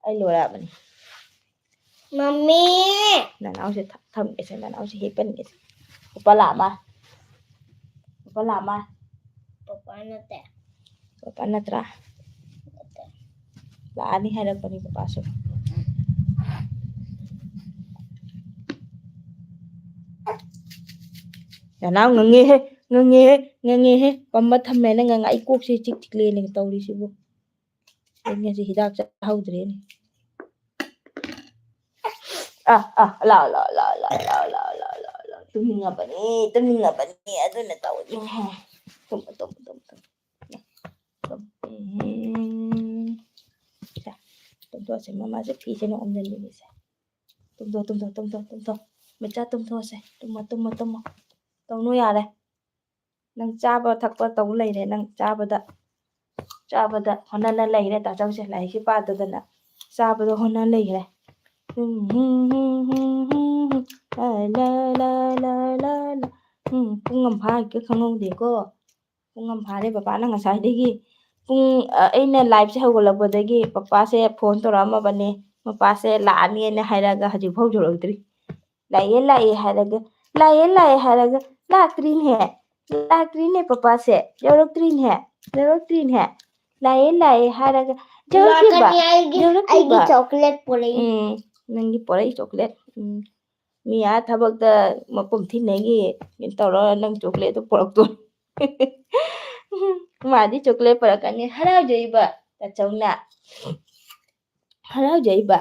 ꯑꯩ ꯂꯣꯏꯔꯛꯑꯕꯅꯤ꯫ ꯃꯝꯃꯤ꯫ ꯅꯅꯥꯎꯁꯦ ꯊ-, ꯊꯝꯒꯦꯁꯦ, ꯅꯅꯥꯎꯁꯦ ꯍꯤꯞꯄꯟꯒꯦꯁꯦ꯫ ꯂꯨꯄꯥ ꯂꯥꯛ ꯑꯃ꯫ ꯂꯨꯄꯥ ꯂꯥꯛ ꯑꯃ꯫ ꯄꯄꯥ ꯅꯠꯇꯦ꯫ ꯄꯄꯥ ꯅꯠꯇ꯭ꯔꯥ? ꯅꯠꯇꯦ꯫ ꯂꯥꯛꯑꯅꯤ ꯍꯥꯏꯔꯛꯄꯅꯤ ꯄꯄꯥꯁꯨ꯫ ꯅꯅꯥꯎ ꯉꯪꯉꯦꯍꯦ, ꯉꯪꯉꯦꯍꯦ, ꯉꯪꯉꯦꯍꯦ꯫ ꯄꯝꯃ ꯊꯝꯃꯦꯅ ꯉꯪꯉ-, ꯑꯩ ꯀꯣꯛꯁꯦ ꯆꯤꯛ ꯆꯤꯛ ꯂꯦꯜꯂꯦ ꯇꯧꯔꯤꯁꯤꯕꯨ꯫ ꯑꯩ ꯉꯁꯤ ꯍꯤꯗꯥꯛ ꯆꯥꯍꯧꯗ꯭ꯔꯦꯅꯦ꯫ ꯑꯥ ꯑꯥ ꯂꯥꯛꯑꯣ ꯂꯥꯛꯑꯣ ꯂꯥꯛꯑꯣ ꯂꯥꯛꯑꯣ ꯂꯥꯛꯑꯣ ꯂꯥꯛꯑꯣ ꯂꯥꯛꯑꯣ ꯂꯥꯛꯑꯣ ꯂꯥꯛꯑꯣ ꯇꯨꯝꯅꯤꯡꯉꯕꯅꯤ ꯇꯨꯝꯅꯤꯡꯉꯕꯅꯤ ꯑꯗꯨꯅ ꯇꯧꯕꯅꯤ꯫ ꯇꯨꯝꯃꯣ ꯇꯨꯝꯃꯣ ꯇꯨꯝꯃꯣ ꯇꯨꯝꯃꯣ꯫ ꯇꯨꯝꯃꯣ꯫ ꯎꯝ꯫ ꯁꯦ, ꯇꯨꯝꯊꯣꯛꯑꯁꯦ ꯃꯃꯥꯁꯦ ꯐꯤꯁꯦ ꯅꯣꯡ ꯍꯣꯝꯖꯤꯟꯕꯤꯒꯦꯁꯦ꯫ ꯇꯨꯝꯊꯣꯛ ꯇꯨꯝꯊꯣꯛ ꯇꯨꯝꯊꯣꯛ ꯇꯨꯝꯊꯣꯛ꯫ ꯃꯆꯥ ꯇꯨꯝꯊꯣꯛꯑꯁꯦ꯫ ꯇꯨꯝꯃꯣ ꯇꯨꯝꯃꯣ ꯇꯨꯝꯃꯣ꯫ ꯇꯧꯅꯨ ꯌꯥꯔꯦ꯫ ꯅꯪ ꯆꯥꯕ ꯊꯛꯄ ꯇꯧ ꯂꯩꯔꯦ ꯅꯪ ꯆꯥꯕꯗ꯫ ꯆꯥꯕꯗ ꯍꯣꯠꯅꯅ ꯂꯩꯔꯦ ꯇꯥꯆꯧꯁꯦ ꯂꯥꯏꯔꯤꯛꯁꯦ ꯄꯥꯗꯗꯅ꯫ ꯆꯥꯕꯗ ꯍꯣꯠꯅ ꯂꯩꯈ꯭ꯔꯦ꯫ ꯎꯝ, ꯎꯝ, ꯎꯝ, ꯎꯝ, ꯎꯝ, ꯎꯝ, ꯎꯝ꯫ ꯂꯥ, ꯂꯥ, ꯂꯥ, ꯂꯥ, ꯂꯥ, ꯂꯥ꯫ ꯎꯝ, ꯄꯨꯡ ꯑꯃ ꯐꯥꯈꯤꯒ ꯈꯪꯍꯧꯗꯦꯀꯣ꯫ ꯄꯨꯡ ꯑꯃ ꯐꯥꯔꯦ ꯕꯕꯥꯅ ꯉꯁꯥꯏꯗꯒꯤ꯫ ꯄꯨꯡ, ꯑ, ꯑꯩꯅ liveꯁꯦ ꯍꯧꯒꯠꯂꯛꯄꯗꯒꯤ ꯄꯄꯥꯁꯦ phone ꯇꯧꯔꯛꯑꯝꯃꯕꯅꯦ꯫ ꯃꯄꯥꯁꯦ ꯂꯥꯛꯑꯅꯤꯅ ꯍꯥꯏꯔꯛꯑꯒ ꯍꯧꯖꯤꯛꯐꯥꯎ ꯌꯧꯔꯛꯇ꯭ꯔꯤ꯫ "ꯂꯥꯛꯑꯦ, ꯂꯥꯛꯑꯦ" ꯍꯥꯏꯔꯒ, "ꯂꯥꯛꯑꯦ, ꯂꯥꯛꯑꯦ" ꯍꯥꯏꯔꯒ, "ꯂꯥꯛꯇ꯭ꯔꯤꯅꯦ, ꯂꯥꯛꯇ꯭ꯔꯤꯅꯦ ꯄꯄꯥꯁꯦ, ꯌꯧꯔꯛꯇ꯭ꯔꯤꯅꯦ, ꯌꯧꯔꯛꯇ꯭ꯔꯤꯅꯦ꯫ ꯂꯥꯛꯑꯦ, ꯂꯥꯛꯑꯦ" ꯍꯥꯏꯔꯒ, "ꯌꯧꯔꯛꯇ꯭ꯔꯤꯕ, ꯂꯥꯛꯀꯅꯤ, ꯑꯩꯒꯤ, ꯌꯧꯔꯛꯇ꯭ꯔꯤꯕ?" ꯑꯩꯒꯤ chocolate ꯄꯨꯔꯛꯏ꯫ ꯎꯝ, ꯅꯪꯒꯤ ꯄꯨꯔꯛꯏ chocolate꯫ ꯎꯝ, ꯃꯤ ꯑꯥ ꯊꯕꯛꯇ ꯃꯄꯨꯝ ꯊꯤꯟꯅꯩꯒꯤ ꯀꯩꯅꯣ ꯇꯧꯔ ꯅꯪ chocolateꯇꯣ ꯄꯨꯔꯛꯇꯣꯏ꯫ ꯃꯥꯗꯤ chocolate ꯄꯨꯔꯛꯀꯅꯤ꯫ ꯍꯔꯥꯎꯖꯩꯕ ꯇꯥꯆꯧꯅ꯫ ꯍꯔꯥꯎꯖꯩꯕ꯫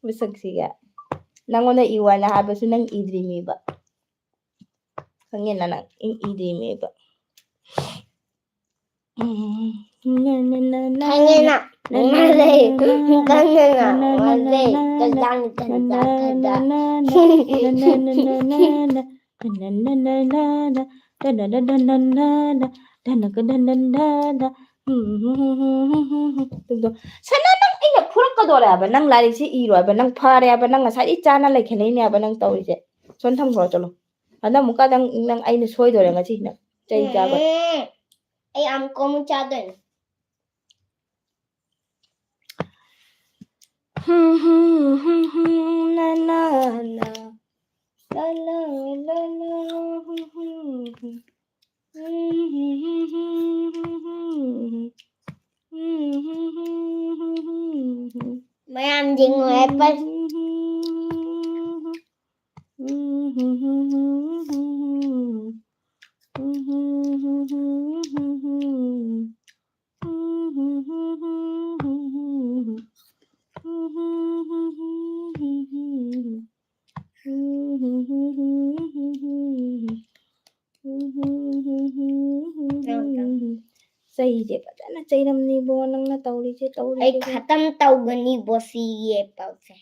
ꯃꯁꯛꯁꯤꯒ꯫ ꯅꯪꯉꯣꯟꯗ ꯏꯌꯨ ꯍꯥꯏꯅ ꯍꯥꯏꯕꯁꯨ ꯅꯪ ꯏꯗ꯭ꯔꯤꯅꯦꯕ꯫ ꯈꯪꯉꯦꯅ ꯅꯪ ꯏ-, ꯏꯗ꯭ꯔꯤꯅꯦꯕ꯫ ꯈꯪꯉꯦꯅ꯫ ꯉꯥꯎꯖꯩ꯫ ꯈꯪꯉꯦꯅ꯫ ꯉꯥꯎꯖꯩ꯫ ꯀꯩꯗꯥꯡ ꯀꯩꯗꯥꯡ ꯀꯩꯗꯥꯡ꯫ ꯁꯅꯥ, ꯅꯪ ꯑꯩꯅ ꯐꯨꯔꯛꯀꯗꯣꯔꯦ ꯍꯥꯏꯕ꯫ ꯅꯪ ꯂꯥꯏꯔꯤꯛꯁꯤ ꯏꯔꯣ ꯍꯥꯏꯕ꯫ ꯅꯪ ꯐꯔꯦ ꯍꯥꯏꯕ꯫ ꯅꯪ ꯉꯁꯥꯏꯗꯩ ꯆꯥꯅ ꯂꯩꯈꯠꯂꯛꯏꯅꯦ ꯍꯥꯏꯕ ꯅꯪ ꯇꯧꯔꯤꯁꯦ꯫ ꯁꯣꯝ ꯊꯝꯈ꯭ꯔꯣ ꯆꯠꯂꯣ꯫ ꯍꯟꯗꯛ ꯑꯃꯨꯛꯀ ꯅꯪ, ꯅꯪ ꯑꯩꯅ ꯁꯣꯏꯗꯣꯔꯦ ꯉꯁꯤ ꯅꯪ꯫ ꯆꯩ ꯆꯥꯕ꯫ ꯎꯝ꯫ ꯑꯩ ꯑꯃꯨꯛꯀ ꯑꯃꯨꯛ ꯆꯥꯗꯣꯏꯅꯦ꯫ ꯅ, ꯅ, ꯅ꯫ ꯂ, ꯂ, ꯂ, ꯂ, ꯍꯨꯝ, ꯍꯨꯝ, ꯍꯨꯝ꯫ ꯃꯌꯥꯝ ꯌꯦꯡꯉꯣ, apple꯫ ꯑꯩꯁꯦ ꯐꯖꯅ ꯆꯩꯔꯝꯅꯤꯕꯣ, ꯅꯪꯅ ꯇꯧꯔꯤꯁꯦ, ꯑꯩ ꯇꯧꯔꯤꯁꯦ꯫ ꯈꯇꯝ ꯇꯧꯒꯅꯤ ꯕꯣꯁꯤꯒꯤ ꯑꯦꯄꯜꯁꯦ꯫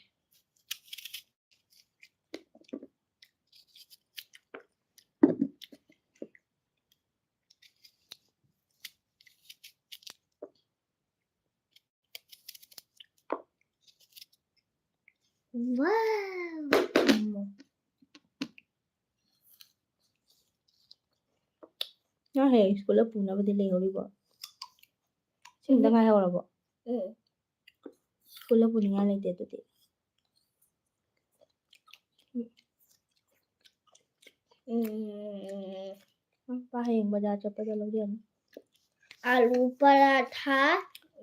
Wow! ꯅꯪ ꯍꯌꯦꯡ ꯁ꯭ꯀꯨꯜꯗ ꯄꯨꯅꯕꯗꯤ ꯂꯩꯍꯧꯔꯤꯕꯣ? ꯁꯤꯝꯇ ꯎꯝ꯫ ꯉꯥꯏꯍꯧꯔꯕꯣ? ꯎꯝ. ꯁ꯭ꯀꯨꯜꯗ ꯄꯨꯅꯤꯡꯉꯥꯏ ꯂꯩꯇꯦ ꯑꯗꯨꯗꯤ꯫ ꯎꯝ. ꯎꯝ, ꯄꯥ ꯍꯌꯦꯡ ꯕꯖꯥꯔ ꯆꯠꯄꯗ ꯂꯧꯖꯅꯤ꯫ ꯑꯥꯂꯨ ꯄꯔꯥꯊꯥ,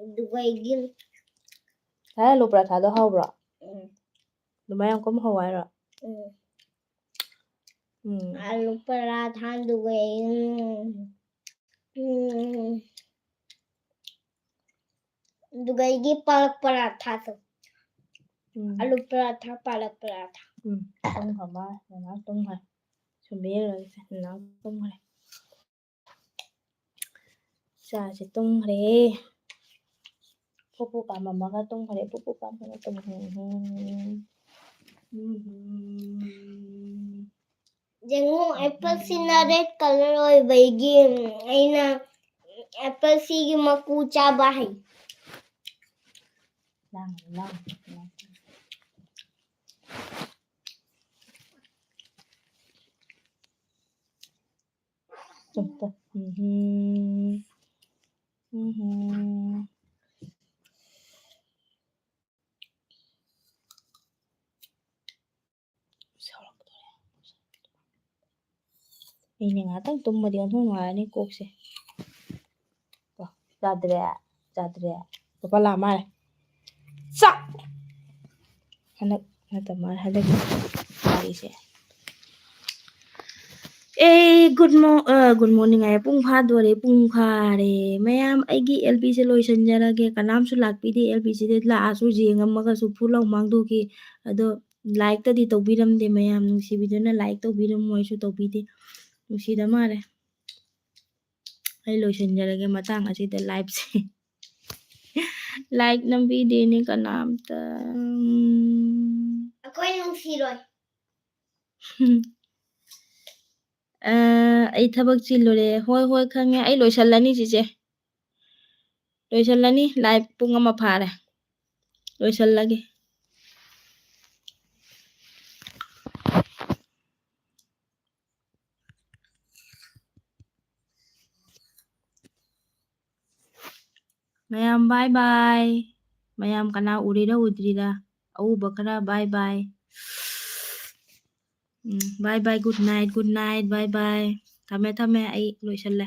ꯑꯗꯨꯒ ꯑꯩꯒꯤ ꯉꯁꯥꯏ ꯑꯥꯂꯨ ꯄꯔꯥꯊꯥꯗꯣ ꯍꯥꯎꯕ꯭ꯔꯣ? ꯎꯝ. ꯑꯗꯨꯃꯥꯏꯅ ꯌꯥꯝ ꯀꯨꯝ ꯍꯧ ꯍꯥꯏꯔꯣ? ꯎꯝ. ꯎꯝ. ꯑꯥꯂꯨ ꯄꯔꯥꯊꯥ, ꯑꯗꯨꯒ ꯎꯝ, ꯎꯝ, ꯑꯗꯨꯒ ꯑꯩꯒꯤ ꯄꯥꯂꯛ ꯄꯔꯥꯊꯥꯁꯨ꯫ ꯎꯝ. ꯑꯥꯂꯨ ꯄꯔꯥꯊꯥ, ꯄꯥꯂꯛ ꯄꯔꯥꯊꯥ꯫ ꯎꯝ. ꯇꯨꯝꯈ꯭ꯔ ꯃꯥꯜꯂꯦ꯫ ꯉꯥꯏꯍꯥꯛ ꯇꯨꯝꯈ꯭ꯔꯦ꯫ ꯁꯨꯝ ꯌꯦꯡꯉꯒ ꯉꯥꯏꯍꯥꯛ ꯇꯨꯝꯈ꯭ꯔꯦ꯫ ꯏꯆꯥꯁꯦ ꯇꯨꯝꯈ꯭ꯔꯦ꯫ ꯄꯨꯄꯨ ꯄꯥꯝꯃꯝꯃꯒ ꯇꯨꯝꯈ꯭ꯔꯦ꯫ ꯄꯨꯄꯨ ꯄꯥꯝꯃꯒ ꯇꯨꯝꯈ꯭ꯔꯦ꯫ ꯎꯝ. ꯎꯝ. ꯌꯦꯡꯉꯨ, ꯑꯦꯄꯜꯁꯤꯅ red colour ꯑꯣꯏꯕꯒꯤ ꯑꯩꯅ ꯑꯦꯄꯜꯁꯤꯒꯤ ꯃꯀꯨ ꯆꯥꯕ ꯍꯩ꯫ ꯂꯥꯡꯒꯅꯨ, ꯂꯥꯡꯒꯅꯨ, ꯂꯥꯡꯒꯅꯨ꯫ ꯇꯨ, ꯇꯨ. ꯎꯝꯍꯨꯝ. ꯎꯝꯍꯨꯝ. ꯁꯥꯎꯔꯛꯀꯗꯧꯔꯦ꯫ ꯑꯩꯅ ꯉꯥꯛꯇꯪ ꯇꯨꯝꯃꯗꯤ ꯑꯣꯟꯊꯣꯛ ꯅꯨꯡꯉꯥꯏꯔꯅꯤ ꯀꯣꯛꯁꯦ꯫ ꯀꯣ, ꯆꯥꯗ꯭ꯔꯦ, ꯆꯥꯗ꯭ꯔꯦ꯫ ꯂꯨꯄꯥ ꯂꯥꯛ ꯃꯥꯜꯂꯦ꯫ ꯆꯥꯛ! ꯍꯟꯗꯛ ꯅꯠꯇ ꯃꯥꯜꯂꯦ, ꯍꯟꯗꯛꯀꯤ ꯋꯥꯔꯤꯁꯦ꯫ ꯑꯦ, good mo-, ꯑ, good morning ꯍꯥꯏꯌꯦ, ꯄꯨꯡ ꯐꯥꯗꯣꯔꯦ, ꯄꯨꯡ ꯐꯥꯔꯦ꯫ ꯃꯌꯥꯝ, ꯑꯩꯒꯤ ꯑꯦꯜ ꯕꯤꯁꯦ ꯂꯣꯏꯁꯤꯟꯖꯔꯒꯦ꯫ ꯀꯅꯥꯝꯁꯨ ꯂꯥꯛꯄꯤꯗꯦ, ꯑꯦꯜ ꯕꯤꯁꯤꯗ ꯂꯥꯛꯑꯁꯨ ꯌꯦꯡꯉꯝꯃꯒꯁꯨ ꯐꯨ ꯂꯥꯎ ꯃꯥꯡꯗꯣꯛꯈꯤ꯫ ꯑꯗꯣ, ꯂꯥꯏꯛꯇꯗꯤ ꯇꯧꯕꯤꯔꯝꯗꯦ ꯃꯌꯥꯝ, ꯅꯨꯡꯁꯤꯕꯤꯗꯨꯅ ꯂꯥꯏꯛ ꯇꯧꯕꯤꯔꯝꯃꯣꯏꯁꯨ ꯇꯧꯕꯤꯗꯦ, ꯅꯨꯡꯁꯤꯗ ꯃꯥꯜꯂꯦ꯫ ꯑꯩ ꯂꯣꯏꯁꯤꯟꯖꯔꯒꯦ ꯃꯇꯥꯡ ꯑꯁꯤꯗ liveꯁꯦ꯫ Like ꯅꯝꯕꯤꯗꯦꯅꯦ ꯀꯅꯥꯝꯇ꯫ ꯎꯝ꯫ ꯑꯩꯈꯣꯏ ꯅꯨꯡꯁꯤꯔꯣꯏ꯫ ꯑ, ꯑꯩ ꯊꯕꯛ ꯆꯤꯜꯂꯨꯔꯦ꯫ ꯍꯣꯏ, ꯍꯣꯏ, ꯈꯪꯉꯦ꯫ ꯑꯩ ꯂꯣꯏꯁꯜꯂꯅꯤ, ꯆꯤꯆꯦ꯫ ꯂꯣꯏꯁꯜꯂꯅꯤ꯫ Live ꯄꯨꯡ ꯑꯃ ꯐꯥꯔꯦ꯫ ꯂꯣꯏꯁꯜꯂꯒꯦ꯫ ꯃꯌꯥꯝ bye bye꯫ ꯃꯌꯥꯝ ꯀꯅꯥ ꯎꯔꯤꯔ ꯎꯗ꯭ꯔꯤꯔ? ꯑꯎꯕ ꯈꯔ bye bye꯫ ꯎꯝ, bye bye, good night, good night, bye bye꯫ ꯊꯝꯃꯦ, ꯊꯝꯃꯦ, ꯑꯩ ꯂꯣꯏꯁꯜꯂꯦ꯫